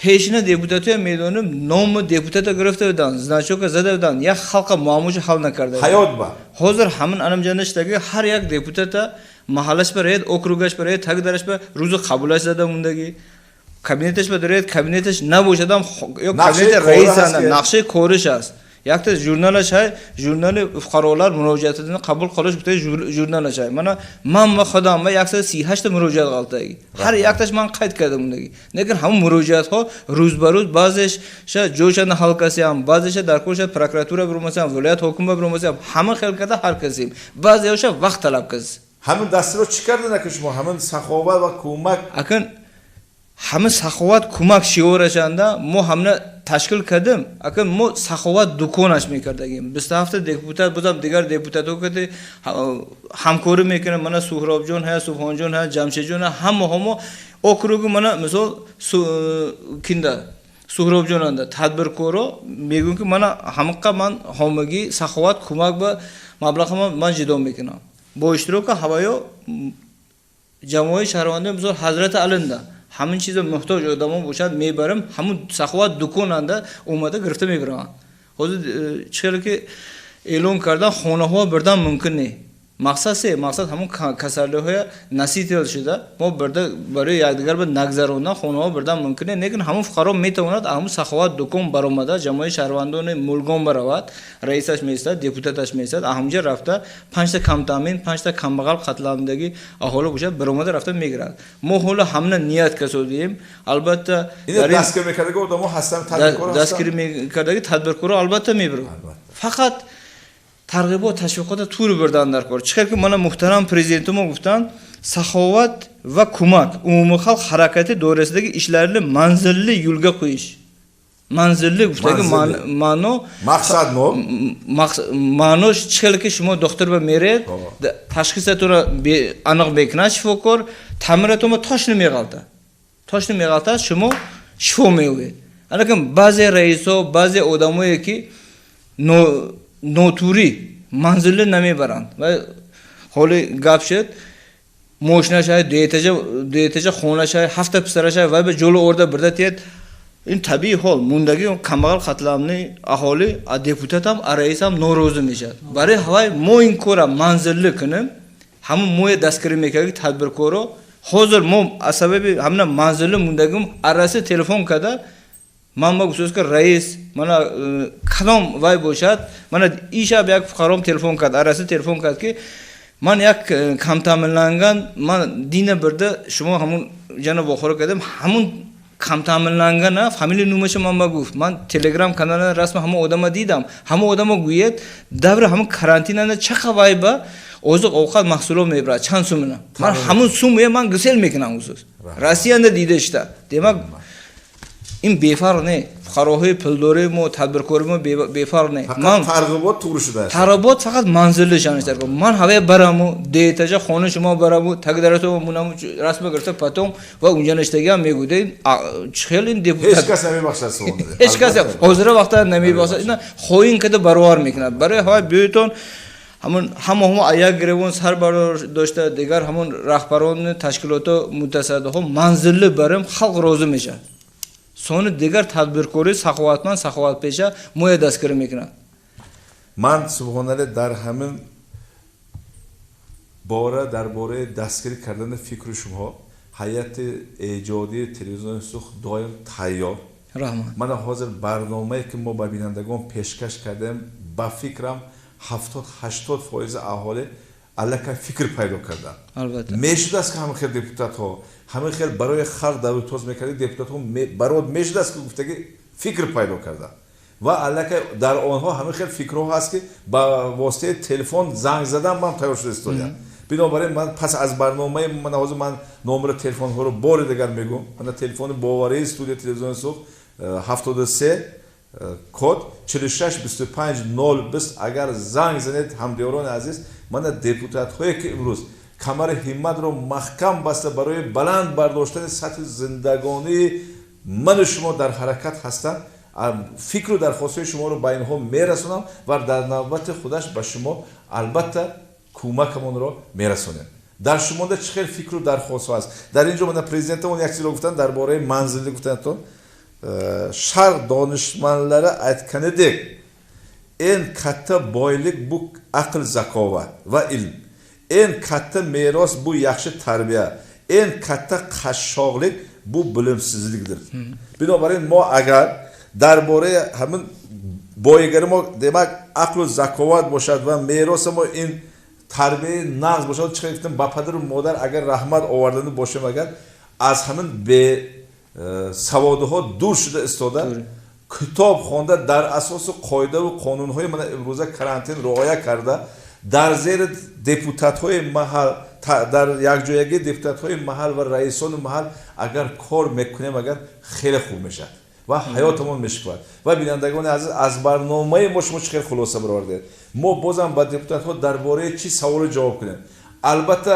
пешина депутатоя медонем, номи депутата гирифта буданд, значока зада буданд, як халқа муаммоша ҳал накарда. Ҳаёт ба. Ҳозир ҳамин анамҷандаштаги ҳар як депутата маҳаллаш барояд, округаш барояд, тагдараш ба рӯзи қабулаш зада мондагӣ, кабинеташ ба дарояд, кабинеташ набошадам ё кабинети раис, нақшаи кориш аст. Якта журналаш ҳай, журнали фуқаролар муроҷиатini qabul qilish bitta jurnalash hay. Mana man va xudam va 138 ta murojaat qaltagi. Har yaktаш man qayd кардам undaги. Lekin hamma murojaatho rӯз-ба-рӯз баъзеша ҷошана ҳал касиям, баъзеша дар корша прокуратура биромасиям, вилоят ҳокима биромасиям, ҳама хел карда ҳар касим. Баъзеоша вақт талаб кас. Ҳамин дастиро чӣ карда ки шумо ҳамин саховат ва кӯмак? Акн ҳама саховат кӯмак шиорашанда мо ҳамна ташкил кардем. Акн мо саховат дуконаш мекардагим. 27 депутат бозам дигар депутатҳо ки ҳамкорӣ мекунем. Мана Суҳробҷон ҳа, Субҳонҷон ҳа, Ҷамшедҷон ҳа, ҳама мо округи мана мисол кинда Суҳробҷон анда тадбиркоро мегӯем ки мана ҳамақа ман ҳомагӣ саховат кӯмак ба маблағ ман ҷидо мекунам. Бо иштироки ҳаваё ҷамоаи шаҳрвандони мисол Ҳазрати Алинда ҳамин чизо муҳтоҷ одамо бошад мебарам, ҳамун саховат дуконанда омада гирифта мебараванд. Ҳозир чӣ хеле ки эълон кардан хонаҳо бурдан мумкин не. Мақсад се, мақсад ҳамун касалиҳоя носитель шуда мо бурда барои якдигар ба нагзарондан хонаҳо бурдан мумкин не. Лекин ҳамун фуқаро метавонад ҳамун саховат дукон баромада ҷамоаи шаҳрвандони Мулгон баравад, раисаш меистад, депутаташ меистад, ҳамунҷа рафта 5та камтаъмин, 5та камбағал қатламдаги аҳолӣ бошад баромада рафта мегирад. Мо ҳоло ҳамна ният касодием. Албатта дастгирӣ мекардаги одамо ҳастанд, тадбиркоро ҳастанд. Дастгирӣ мекардаги тадбиркоро албатта мебарад. Фақат тарғибот ташвиқота тур бурдан дар кор. Чӣ хел ки мана муҳтарам президенти мо гуфтанд, саховат ва кӯмак умумихалқ ҳаракати доирасидаги ishlarni manzilli yo'lga qo'yish. Manzilli гуфтаги маъно мақсад но маъно чӣ хел ки шумо духтур ба меред, ташхисатонро аниқ мекунад шифокор, таъмиратонро точно меғалтад. Точно меғалтад, шумо шифо меёбед. Лекин баъзе раисо, баъзе одамое ки нотурӣ манзилӣ намебаранд. Ва ҳоли гап шуд, мошинашай, дуэтажа хонашай, ҳафта писарашай вай ба ҷоло орда бурда тиед. Ин табиӣ ҳол мондагӣ камбағал қатламни аҳолӣ а депутатам, а раисам норозӣ мешавад. Барои ҳавай мо ин кора манзилӣ кунем, ҳамун моя дастгирӣ мекард тадбиркоро. Ҳозир мо аз сабаби ҳамна манзилӣ мондагим араси телефон карда ман ба гуфтааст ки раис мана кадом вай бошад, мана ишаб як фуқаром телефон кард, араси телефон кард ки ман як камтаъминланган ман дина бурда шумо ҳамун ҷана вохӯра кардем, ҳамун камтаъминлангана фамилия номаша ман ба гуфт. Ман телеграм канала расма ҳамон одама дидам, ҳамон одама гӯяд даври ҳамун карантинана чақа вай ба озиқ овқат маҳсулот мебарад чанд сумина, ман ҳамун сумия ман гусел мекунам гуфтааст. Россияда дида шуда. Демак ин бефарқ не, фуқароҳои пулдори мо, тадбиркори мо бефарқ не. Тарғибот туғри шудааст. Тарғибот фақат манзилли шаниш дар кор. Ман ҳавая бараму деэтажа хона шумо бараму тагдарато мунаму расма гирифта потом ва унҷа ништагиам мегӯд чӣ хел ин депутат ҳеҷ кас намебахшад суғонро. Ҳеҷ кас ҳозира вақта намебахшад. Ина хоин када баровар мекунад. Барои ҳавай биёйтон ҳамун ҳама ҳама як гиревон сар бардошта дигар ҳамун раҳбарони ташкилото мутасаддиҳо манзилли барем халқ розӣ мешавад. Сони дигар тадбиркорӣ саховатманд саховатпеша моя дастгирӣ мекунад. Ман Субҳонале дар ҳамин бора дар бораи дастгирӣ кардани фикру шумо ҳайати эҷодии телевизиони Сух доим тайёр. Раҳмат. Мана ҳозир барномае ки мо ба бинандагон пешкаш кардем, ба фикрам 70-80% аҳолӣ аллакай фикр пайдо карданд. Албатта. Мешудааст ки ҳамин хел депутатҳо, ҳамин хел барои халқ давлатоз мекарди депутатҳо барод мешудааст ки гуфтаги фикр пайдо карданд ва аллакай дар онҳо ҳамин хел фикрҳо ҳаст ки ба воситаи телефон занг задан ман тайёр шуда истодаам. Бинобар ин ман пас аз барномаи ман ҳозир ман номери телефонҳоро бори дигар мегӯм. Мана телефони боварии студияи телевизиони Сух 73 код 46 25 0 20. Агар занг занед ҳамдиёрони азиз, мана депутатҳое ки имрӯз камари ҳимматро маҳкам баста барои баланд бардоштани сатҳи зиндагонии ману шумо дар ҳаракат ҳастанд, фикру дархостҳои шуморо ба инҳо мерасонам ва дар навбати худаш ба шумо албатта кӯмакамонро мерасонем. Дар шумода чӣ хел фикру дархостҳо аст? Дар ин ҷо мана президентамон як чизро гуфтанд дар бораи манзилӣ гуфтанд то Sharq donishmandlari aytganidek, eng katta boylik bu aql zakovat va ilm. Eng katta meros bu yaxshi tarbiya. Eng katta qashshoqlik bu bilimsizlikdir. Binobarin мо агар дар бораи ҳамин Боигари мо демак ақлу заковат бошад ва мероси мо ин тарбияи нағз бошад. Чӣ гуфтем, ба падару модар агар раҳмат овардани бошем, агар аз ҳамин бесаводиҳо дур шуда истода, китоб хонда, дар асоси қоидаву қонунҳои мана имрӯза карантин риоя карда, дар зери депутатҳои маҳал, дар якҷоягии депутатҳои маҳал ва раисони маҳал агар кор мекунем, агар хеле хуб мешавад ва ҳаётамон мешикувад. Ва бинандагони азиз, аз барномаи мо шумо чӣ хел хулоса баровардед? Мо бозам ба депутатҳо дар бораи чӣ саволу ҷавоб кунем? Албатта,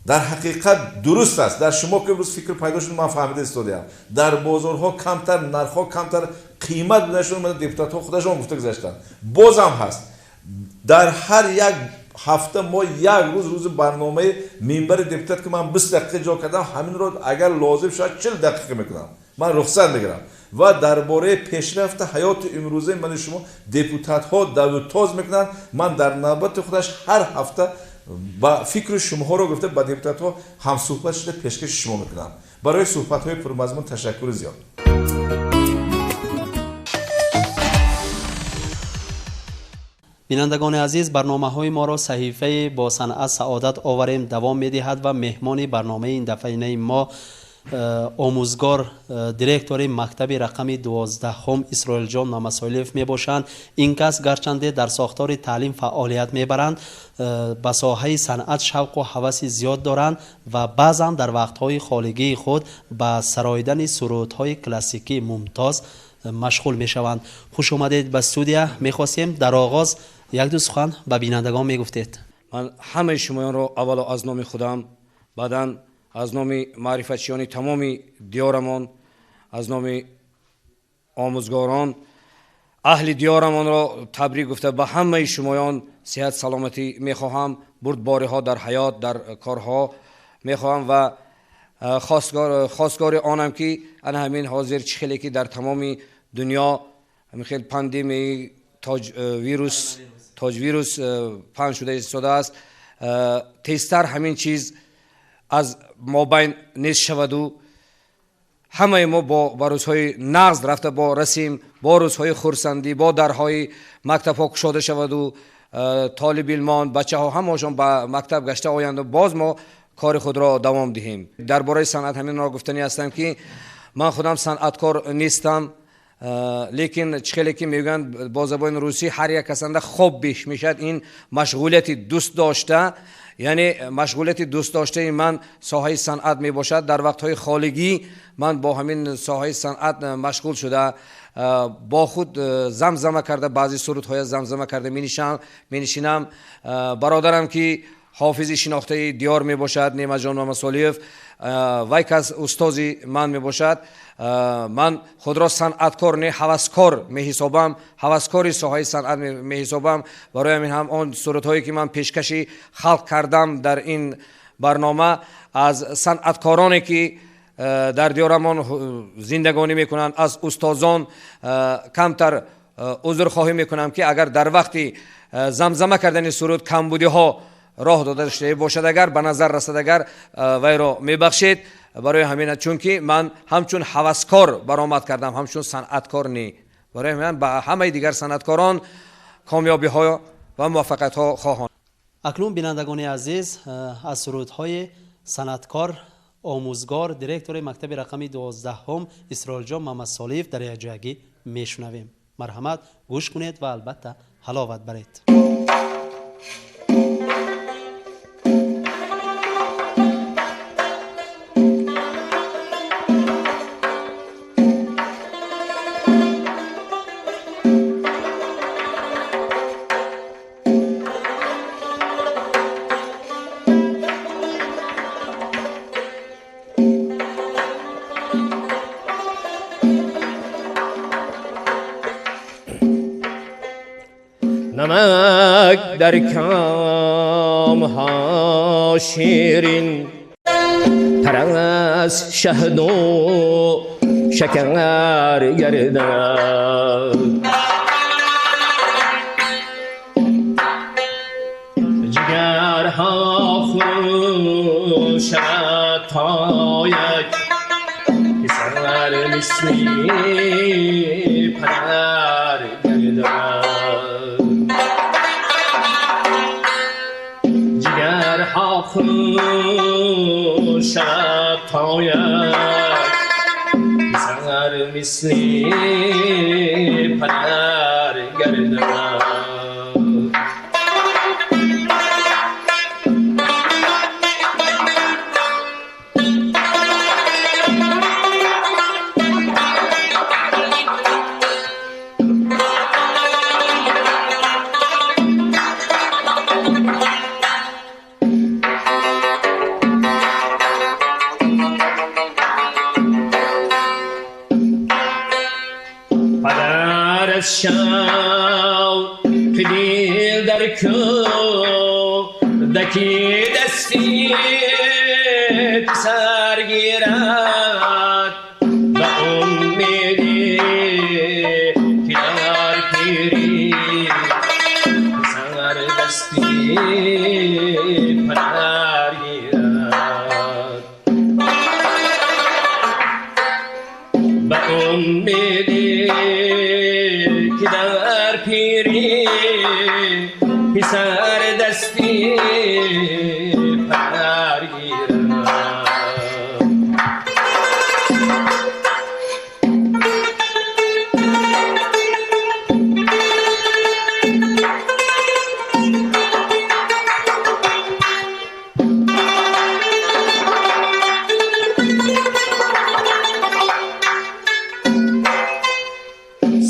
дар ҳақиқат дуруст аст, дар шумо ки имрӯз фикр пайдо шуд, ман фаҳмида истодаям, дар бозорҳо камтар нархҳо камтар қимат будашон, депутатҳо худашон гуфта гузаштанд. Бозам ҳаст, дар ҳар як ҳафта мо як рӯз, рӯзи барномаи минбари депутат, ки ман 20 дақиқа ҷо кардам, ҳаминро агар лозим шавад 40 дақиқа мекунам, ман рухсат мегирам ва дар бораи пешрафти ҳаёти имрӯзаи мани шумо депутатҳо давутоз мекунанд. Ман дар навбати худаш ҳар ҳафта ба фикри шумоҳоро гуфта ба депутатҳо ҳамсуҳбат шуда пешкаши шумо мекунам. Барои суҳбатҳои пурмазмун ташаккури зиёд. Бинандагони азиз, барномаҳои моро саҳифаи бо санъат саодат оварем давом медиҳад ва меҳмони барномаи ин дафъаинаи мо омӯзгор, директори мактаби рақами 12 Исроилҷон Мамасолиев мебошанд. Ин кас гарчанде дар сохтори таълим фаъолият мебаранд, ба соҳаи санъат шавқу ҳаваси зиёд доранд ва баъзан дар вақтҳои холигии худ ба сароидани сурудҳои классикӣ мумтоз машғул мешаванд. Хуш омадед ба студия. Мехостем дар оғоз як-ду сухан ба бинандагон мегуфтед. Ман ҳамаи шумоёнро аввало аз номи худам, баъдан аз номи маърифатчиёни тамоми диёрамон, аз номи омӯзгорон, аҳли диёрамонро табрик гуфта ба ҳамаи шумоён сиҳат саломатӣ мехоҳам, бурдбориҳо дар ҳаёт, дар корҳо мехоҳам ва хостгори онам ки ана ҳамин ҳозир чӣ хеле ки дар тамоми дунё ҳамин хел пандемияи тоҷвирус паҳн шуда истодааст, тезтар ҳамин чиз аз мобайн нест шаваду ҳамаи мо ба рӯзҳои нағз рафта бо расим, бо рӯзҳои хурсандӣ, бо дарҳои мактабҳо кушода шаваду толибилмон, бачаҳо ҳамаашон ба мактаб гашта оянду боз мо кори худро давом диҳем. Дар бораи санъат ҳаминро гуфтанӣ ҳастам ки ман худам санъаткор нестам, лекин чӣ хеле ки мегӯянд бо забони русӣ ҳар як касанда хоб беш мешавад, ин машғулияти дӯст дошта, яъне машғулияти дӯстдоштаи ман соҳаи санъат мебошад. Дар вақтҳои холигӣ ман бо ҳамин соҳаи санъат машғул шуда, бо худ замзама карда, баъзе сурудҳоя замзама карда менишинам. Бародарам ки ҳофизи шинохтаи диёр мебошад, Неъматҷон Мамасолиев, вай кас устози ман мебошад. Ман худро санъаткор не, ҳаваскор меҳисобам, ҳаваскори соҳаи санъат меҳисобам. Барои ҳамин ҳам он сурудҳое ки ман пешкаши халқ кардам дар ин барнома аз санъаткороне ки дар диёрамон зиндагонӣ мекунанд, аз устозон камтар узрхоҳӣ мекунам ки агар дар вақти замзама кардани суруд камбудиҳо роҳ дода шуда бошад, агар ба назар расад, агар вайро мебахшед. Барои ҳамин, чунки ман ҳамчун ҳаваскор баромад кардам, ҳамчун санъаткор не. Барои ҳамин ба ҳамаи дигар санъаткорон комёбиҳо ва муваффақиятҳо хоҳам. Акнун бинандагони азиз, аз сурудҳои санъаткор, омӯзгор, директори мактаби рақами 12 Исроилҷон Мамасолиев дар якҷоягӣ мешунавем. Марҳамат, гӯш кунед ва албатта ҳаловат баред. نمک در کام ها شیرین تر از شهد و شکر گردد، جگرها خروشد تا یک پسر مثلی پدر گردد. جگرها خون شب تا یک پسر مثل پدر گردد. شوق دل در کودکی دستی پسر گیرد به امیدی که در پیری پسر دستی پدر گیرد به امیدی که در پیری پسر دستی پدر گیرد.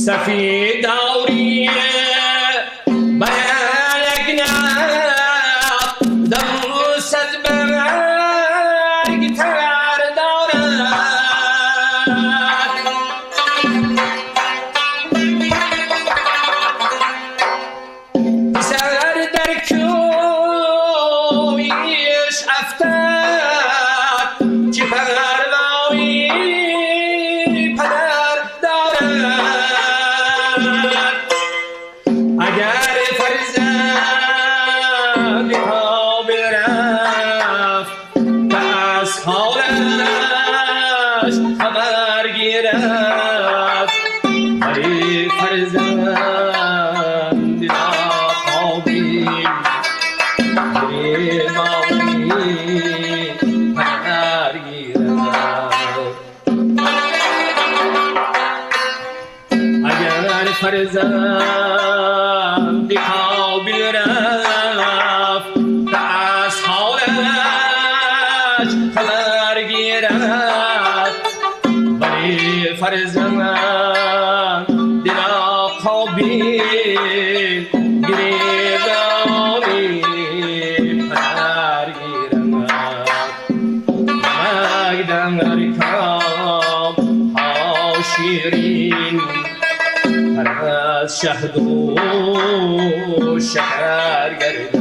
سفید دوری بلگنا دوست برگ تر دارد پسر در کویش افتد چه پروایی پدر دارد. اگر فرزند قابل رفت پس حالش خبر گیرد ولی فرزند ناقابل گریبانی پدر گیرد. اگر فرزند قابل رفت از حالش خبر گیرد ولی فرزند ناقابل گریبانی پدر گیرد. نمک در کام ها شیرین از شهد و شکر گردد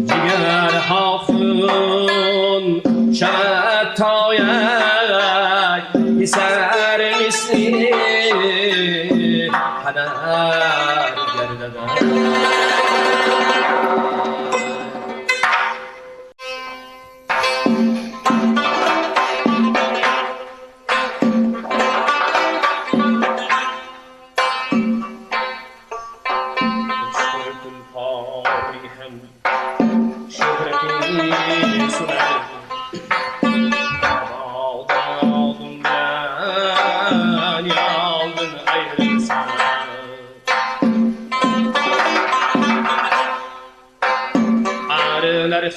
جگرها خون شود تا یک پسر مثل پدر گردد.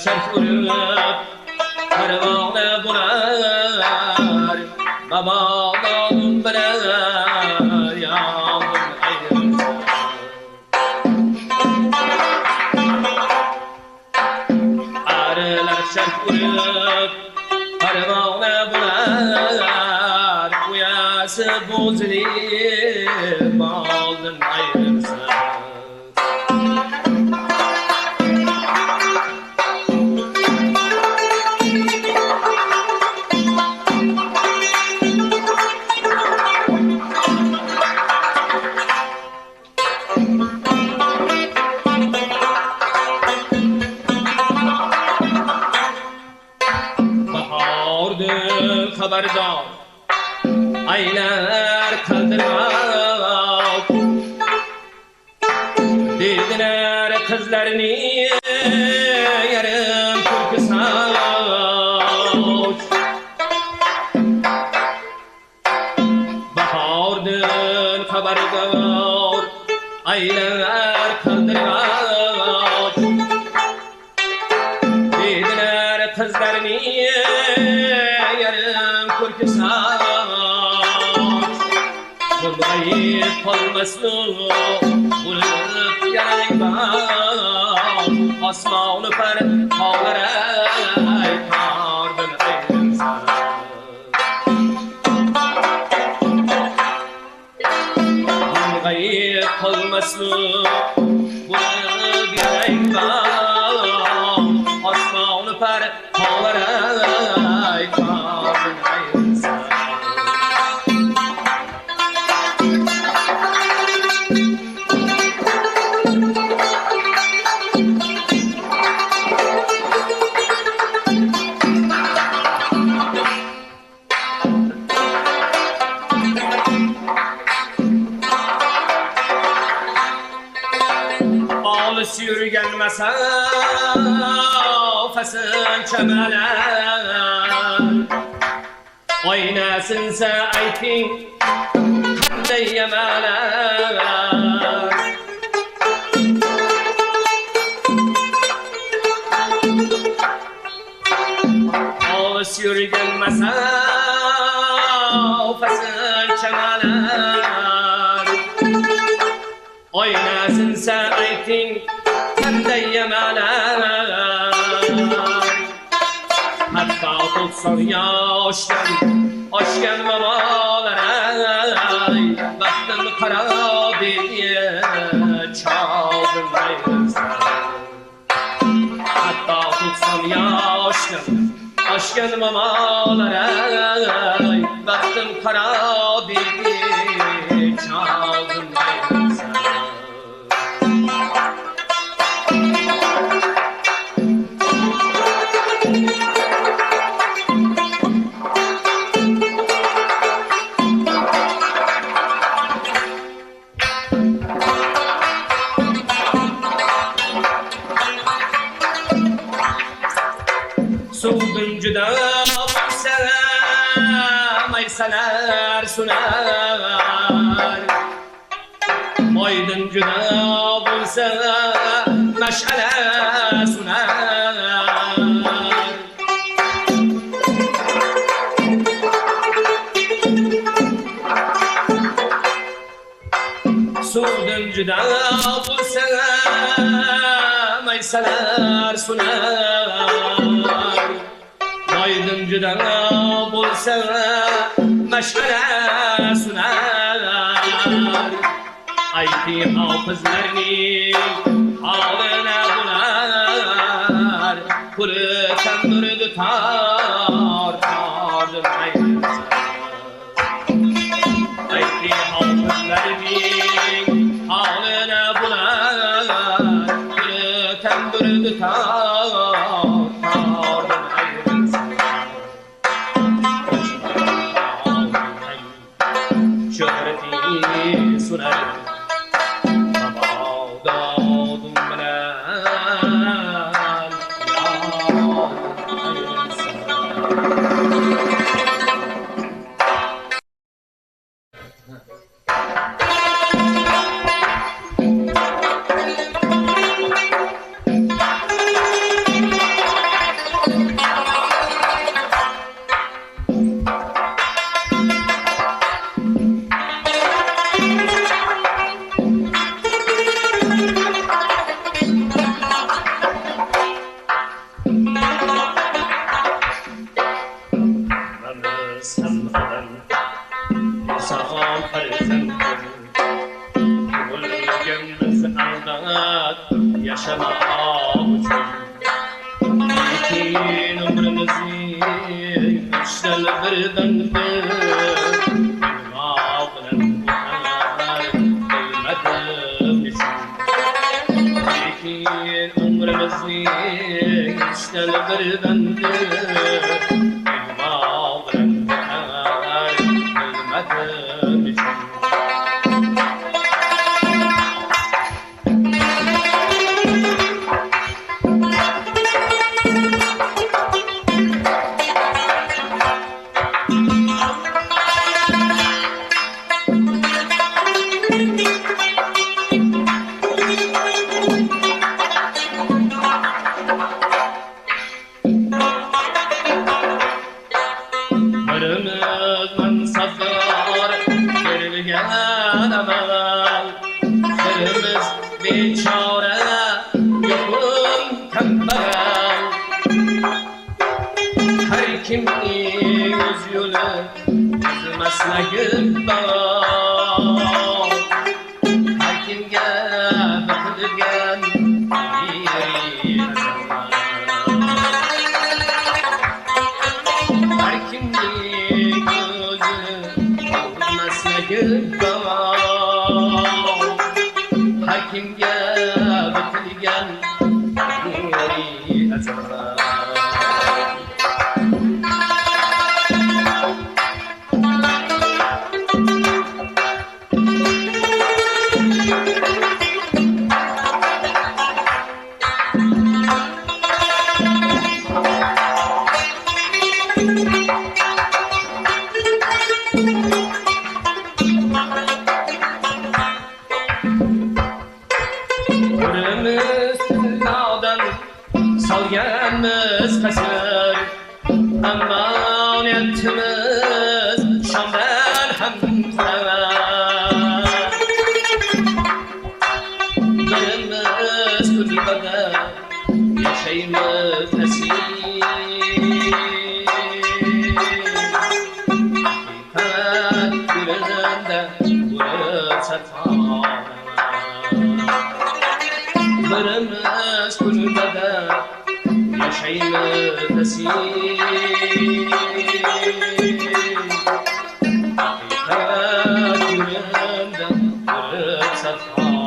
Çarx urib parvona bo'lar mabodo bilan yoldan ayrilsa. Arilar çarx urib parvona bo'lar uyasi buzilib boldan ayrilsa. Xabardor aylar qaldiroq Dediler kızlarını yarım kürkü saç. Bahardın haberdar aylar kaldırgaç. Dediler kızlarını yarım kürkü saç. Bunayı kolmasını bulup yalang baş. Osmonu par tog'laray tordan ayrilsa. Bunayı kolmasını bulup yalang baş. Osmonu par tog'laray tordan ayrilsa. Yürgen mesafesin çemeler. Oynasınsa ayting qanday yemalar. Olis yurgan masofasin chamalar. Oynasinsa ayting qanday yemalar. Hatto 90 yoshdan oshgan bobolar ay, baxtim qaro deya choldim ayrilsa. Hatto 90 yoshdan oshgan bobolar ay, baxtim qaro deya choldim ayrilsa. Suvdun juda bo'lsa maysalar sunar. Oydin juda bo'lsa mash'ala sunar. Suvdun juda bo'lsa maysalar sunar. Oydin juda bo'lsa mash'ala sunar. Ayting hofizlarning holini bular, puli tandirdi tor tordim ayrilsa. Ayting hofizlarning holini bular, puli tandirdi tor tordim ayrilsa. Shuhrati sunar. Bechora yo'qim kambag'al. Har kimning o'z yo'li, o'z maslagi bor. Har kimga bitilgan yeri azal. Har kimning o'z maslagi bor. Har kimga bitilgan yeri azal. Birimiz tillodan solganmiz qasr, amonatimiz Shomdan ham zarar. Birimiz kulbada yashaymiz asir, haqiqat yo'lida bo'lib satona. Birimiz kulbada yashaymiz asir, haqiqat yo'lida bo'lib satona.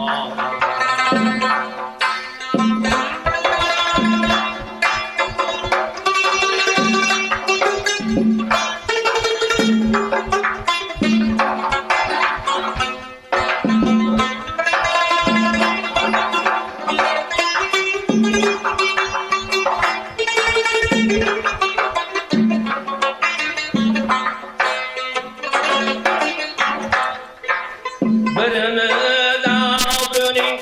Birimiz obro'ning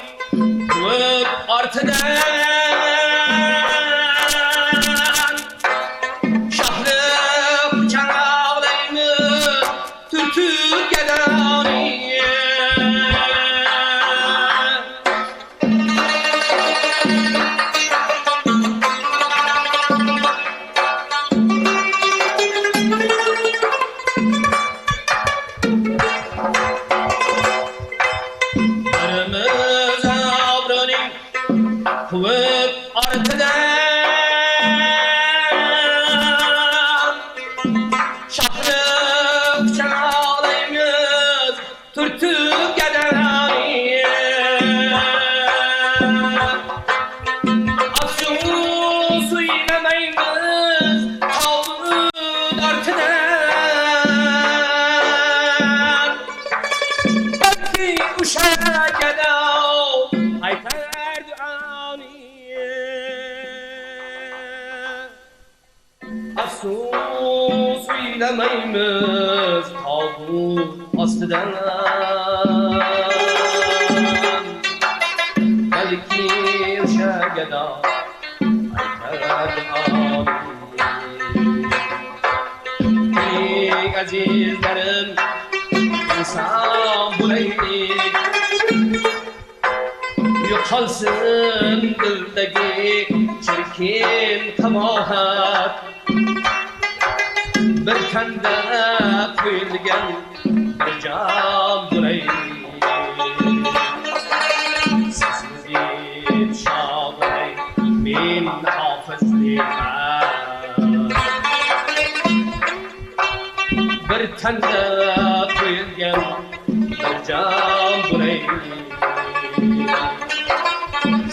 ko'p ortidan, shohni quchoqlaymiz turtib gadoni. Birimiz obro'ning quvib ortidan, shohni quchoqlaymiz turtib gadoni. Afsus o'ylamaymiz tobut ortidan, balki o'sha gado aytar duoni. Afsus o'ylamaymiz tobut ostidan, balki o'sha gado aytar duoni. Ey azizlarim, inson bo'laylik, yo'qolsin dildagi chirkin qabohat. Bir tanda qo'yilgan bir jon bo'laylik, sizni deb shod men hofiz deyman. Bir tanda qo'yilgan bir jon bo'laylik,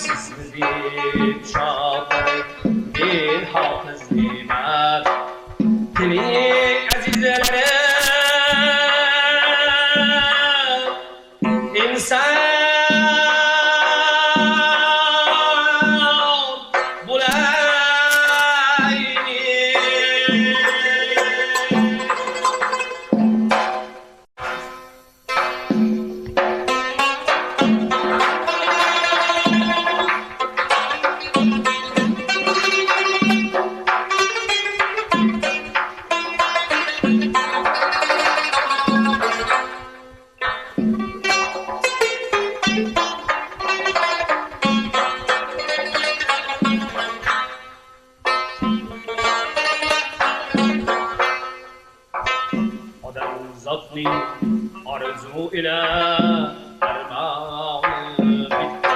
sizni deb shod men hofiz deyman. Tiling azizlarim, inson bo'laylik. Odamlarning orzu ila armoni bitta.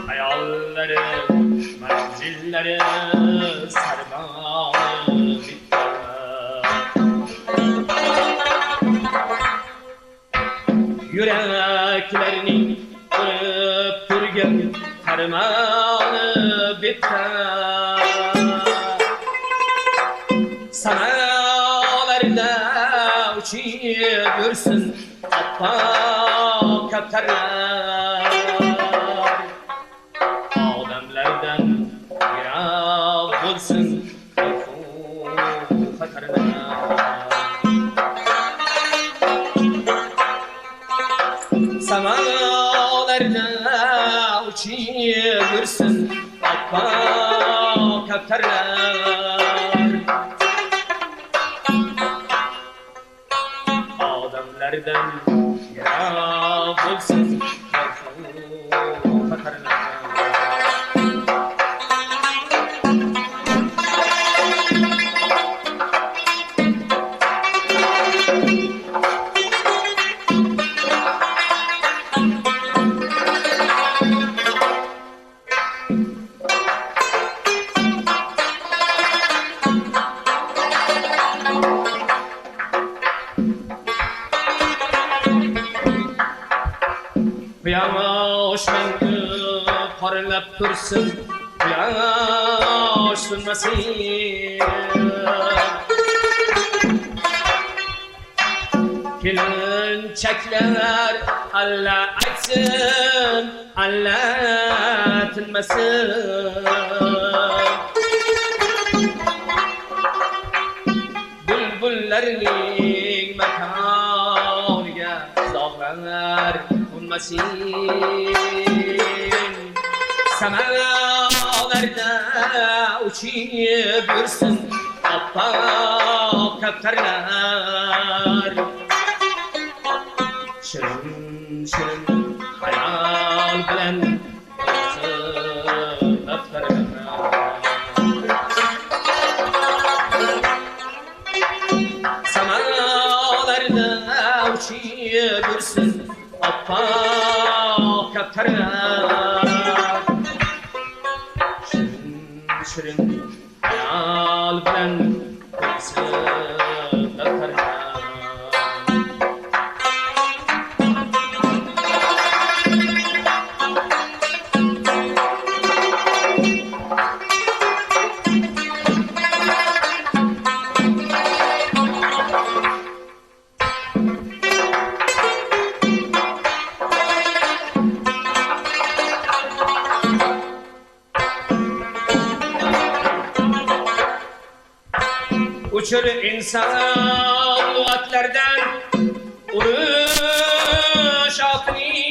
Hayollari, manzillari, sarmoni bitta. Yuraklarning urib turgan farmoni bitta. Samalarda uchib yursin oppoq kaptarlar. Odamlardan yiroq bo'lsin xavfu xatarlar. Samalarda uchib yursin oppoq kaptarlar. Odamlardan yiroq bo'lsin xavfu xatarlar. Quyosh mangu porlab tursin, quyosh so'nmasin. Kelinchaklar alla aytsin, alla tinmasin. Bulbullarning makoniga zog'lar qo'nmasin. Samalarda uchib yursin oppoq kaptarlar. Shirin shirin xayol bilan to'lsin daftarlar. Samalarda uchib yursin oppoq kaptarlar. Shirin shirin xayol bilan to'lsin daftarlar. Uchur inson lug'atlardan urush otini.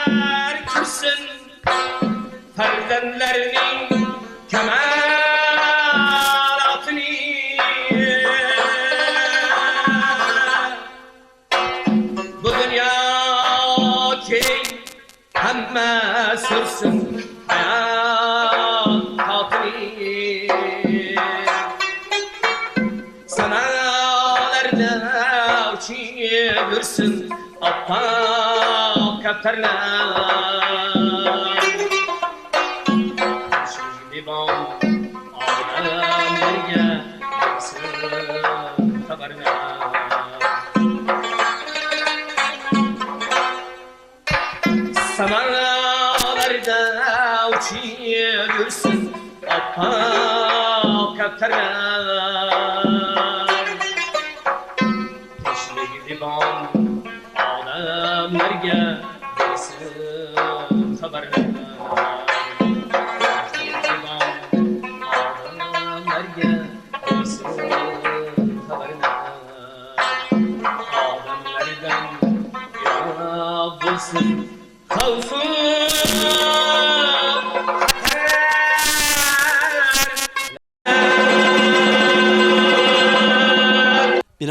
Eller kirsin farzandlarining kamalotini. Bu dunyo keng, hamma sursin hayot totini. Samalarda uchib yursin oppoq kaptarlar. Devon odamlarga bersin xabarlar. Samalarda uchib yursin oppoq kaptarlar. Tinchlik devon odamlarga bersin xabarlar. Devon odamlarga bersin xabarlar. Odamlardan yiroq bo'lsin xavfu xatar.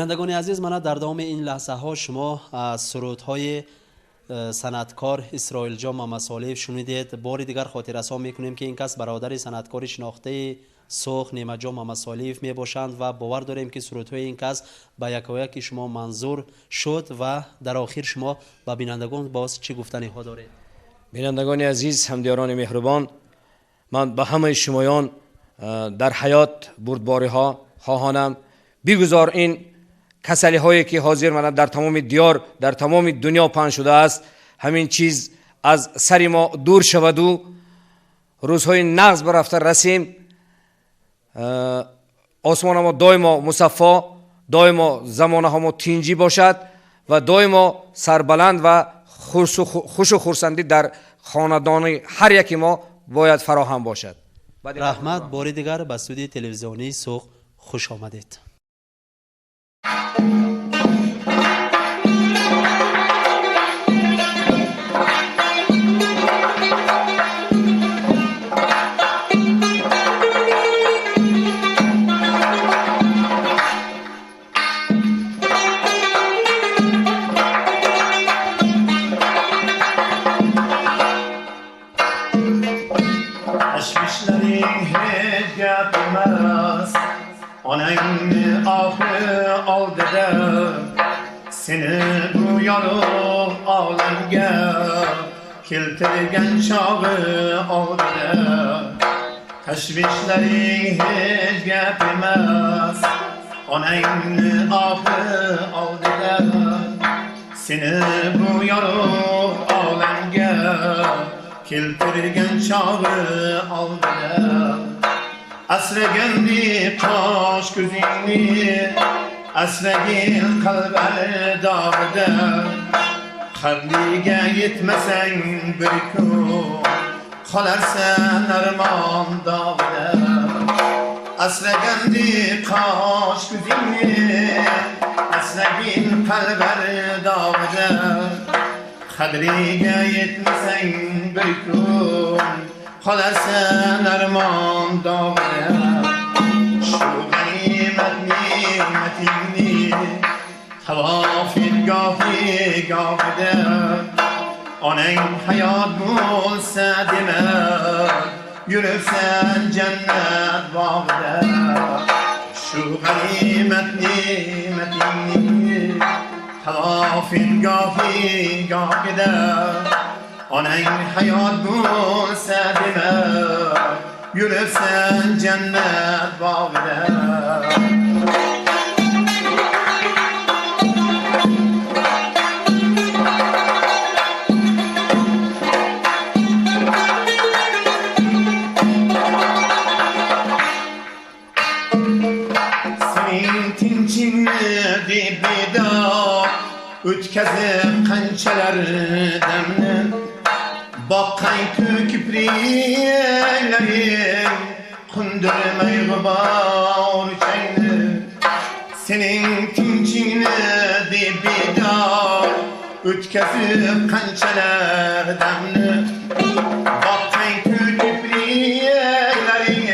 Бинандагони азиз, мана дар давоми ин лаҳзаҳо шумо аз сурудҳои санъаткор Исроилҷон Мамасолиев шунидед. Бори дигар хотиррасон мекунем, ки ин кас бародари санъаткори шинохтаи Суғд Неъматҷон Мамасолиев мебошанд ва бовар дорем, ки сурудҳои ин кас ба якояки шумо манзур шуд. Ва дар охир шумо ба бинандагон боз чӣ гуфтаниҳо доред? Бинандагони азиз, ҳамдиёрони меҳрубон, ман ба ҳамаи шумоён дар ҳаёт бурдбориҳо хоҳонам. Бигузор ин касалиҳое ки ҳозир мана дар тамоми диёр, дар тамоми дунё паҳн шудааст, ҳамин чиз аз сари мо дур шаваду рӯзҳои нағз барафта расем. Осмонамо доимо мусаффо, доимо замонаҳомо тинҷӣ бошад ва доимо сарбаланд ва хушу хурсандӣ дар хонадони ҳар яки мо бояд фароҳам бошад. Раҳмат. Бори дигар ба студияи телевизионии Суғд хуш омадед. Tashvishlaring hech gap emas, onangni ohi oldida seni bu yorug' olamga keltirgan chog'i oldida. Tashvishlaring hech gap emas, onangni ohi oldida seni bu yorug' olamga keltirgan chog'i oldida. Asragandi qosh ko'zingni, asragin qalbani dog'ida. Qadriga yetmasang bir kun qolarsan armon dog'ida. Asragandi qosh ko'zingni, asragin qalbani dog'ida. Qadriga yetmasang bir kun qolarsan armon dog'ida. Shu g'animat ne'matingni tavof et gohi gohida. Onang hayot bo'lsa demak yuribsan jannat bog'ida. Shu g'animat ne'matingni tavof et gohi gohida. Onang hayot bo'lsa demak yuribsan jannat bog'ida. Sening tinchingni deb bedor o'tkazib qanchalar damni, boqqan kipriklaring qundirmay g'ubor changni. Sening tinchingni deb bedor o'tkazib qanchalar damni, boqqan kipriklaring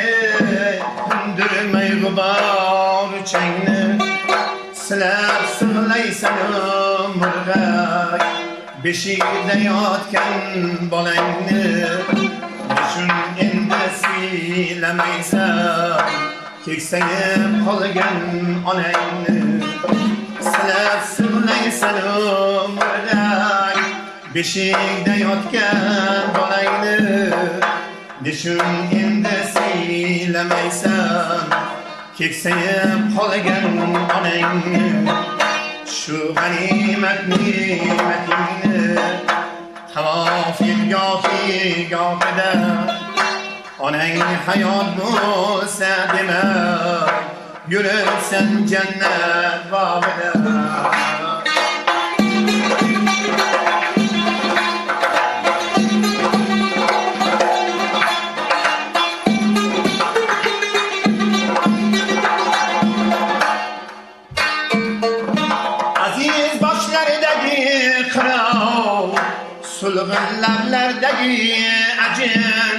qundirmay g'ubor changni. Silab sig'laysan umrg'ak beshikda yotgan bolangni, nechun endi siylamaysan keksayib qolgan onangni. Silab sig'laysan umrg'ak beshikda yotgan bolangni, nechun endi siylamaysan keksayib qolgan onangni. Shu g'animat ne'matingni tavof et gohi gohida. Onang hayot bo'lsa demak yuribsan jannat bog'ida. Aziz boshlaridagi qirov, sulg'in lablardagi ajin,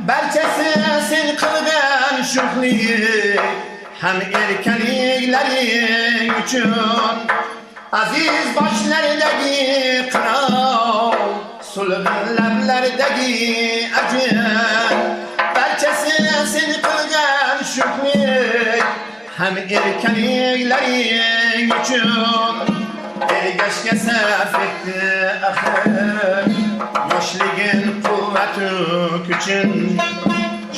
barchasi sen qilgan shuhlik Ham erkaliklaring uchun aziz boshlaridagi qirov, so'lg'in lablaridagi ajin, barchasi sen qilgan shuhlik ham erkaliklaring uchun. Ergashga sarf etdi axir yoshligin quvvatu kuchin.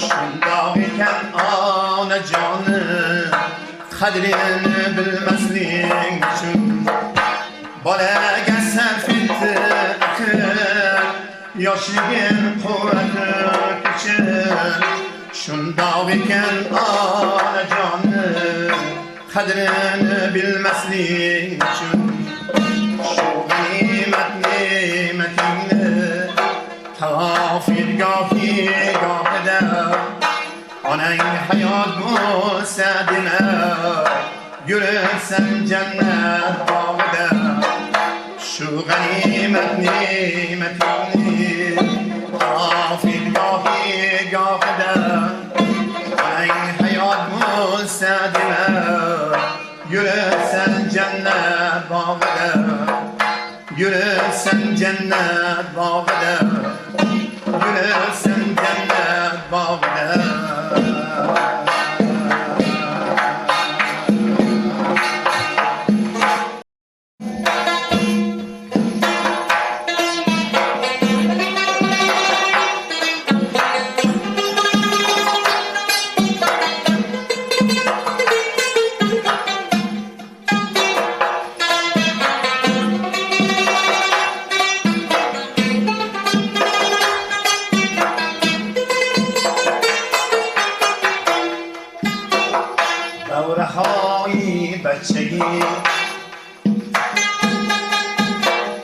Shundoq ekan onajoni qadrini bilmaslik uchun. Bolaga sarf etdi axir yoshligin quvvatu kuchin. Shundoq ekan onajoni qadrini bilmaslik uchun. Shu g'animat ne'matingni tavof etgohi gohida, onang hayot bo'lsa dema, yuribsan jannat bog'ida. Shu g'animat ne'matingni tavof etgohi gohida, onang hayot bo'lsa dema, yuribsan jannat bog'ida, yuribsan jannat bog'ida, yuribsan jannat bog'ida.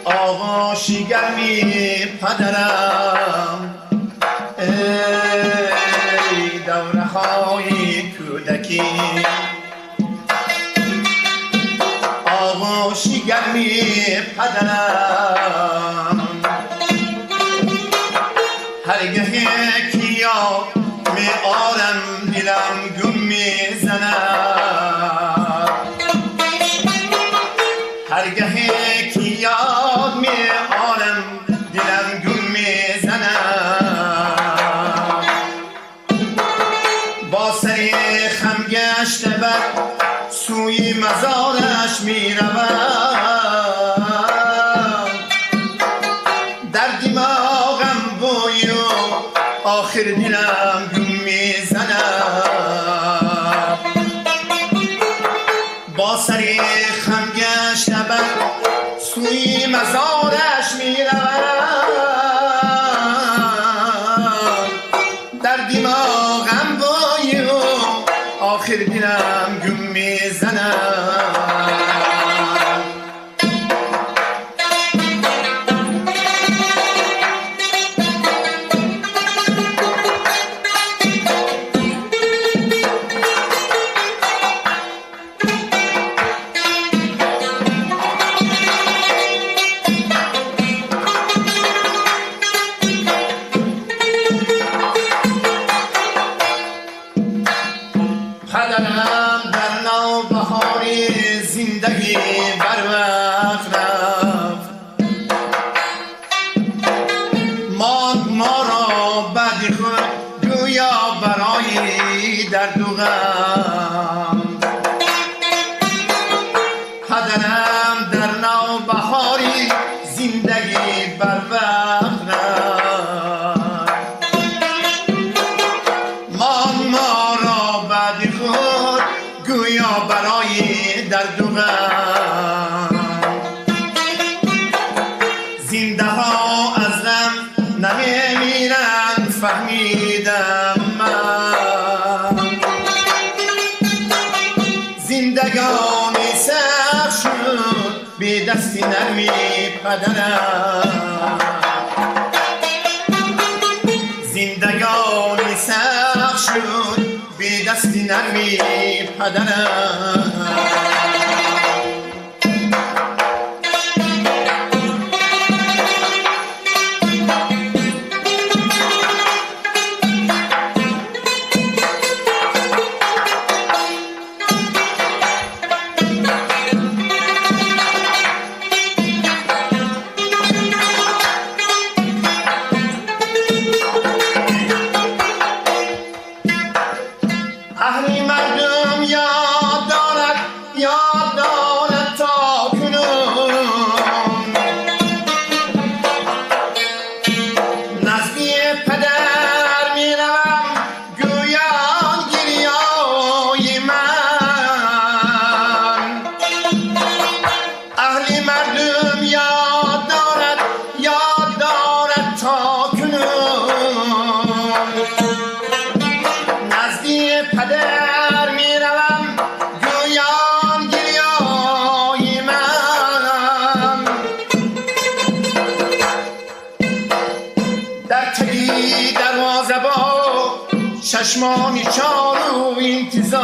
آغوش گرمی پدرم، ای دوره های کودکی، آغوش گرمی پدرم. هرگه که یاد می آرم دلم گم می زند، هرگه که یاد می آرم دلم گم می زند. با سری خم گشته بر سوی مزارش می روم، در دماغم بوی و آخر دلم گم می زند. با سری خم گشته بر سوی مزارش می روم، در دماغم بوی و آخر دلم گم می زند. پدرم در نوبهار زندگی بر وقت رفت، ماند ما را بعد خود گویا برای درد و غم. پدرم در نوبهار زندگی بر وقت رفت، ماند ما را بعد خود گویا برای درد و غم. زنده ها از غم نمیمیرند فهمیدم من، زندگانی سخت شد بی دست نرمی پدرم، زندگانی سخت شد بی دست نرمی پدرم. چشمانی چارو انتظار،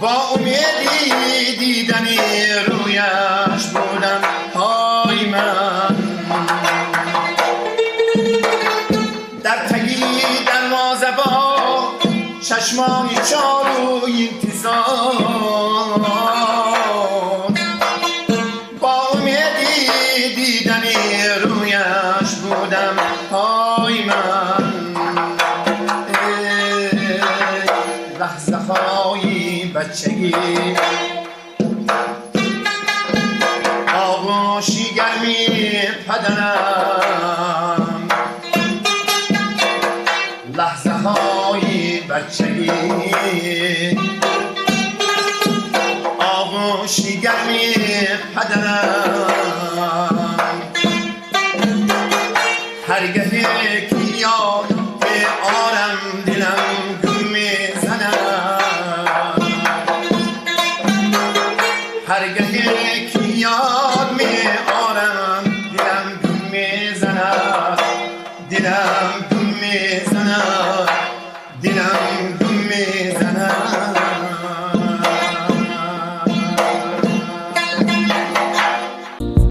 با امیدی دیدن رویش بودم های من. در تگی دروازه با چشمانی چارو انتظار، با امیدی دیدن رویش بودم های من. لحظه های بچگی، آغوشی گرمی پدرم، لحظه های بچگی، آغوشی گرمی پدرم. هرگه که یاد آرم دلم گم میزند، هرگه که یاد می آرم دلم گم میزند، دلم گم میزند.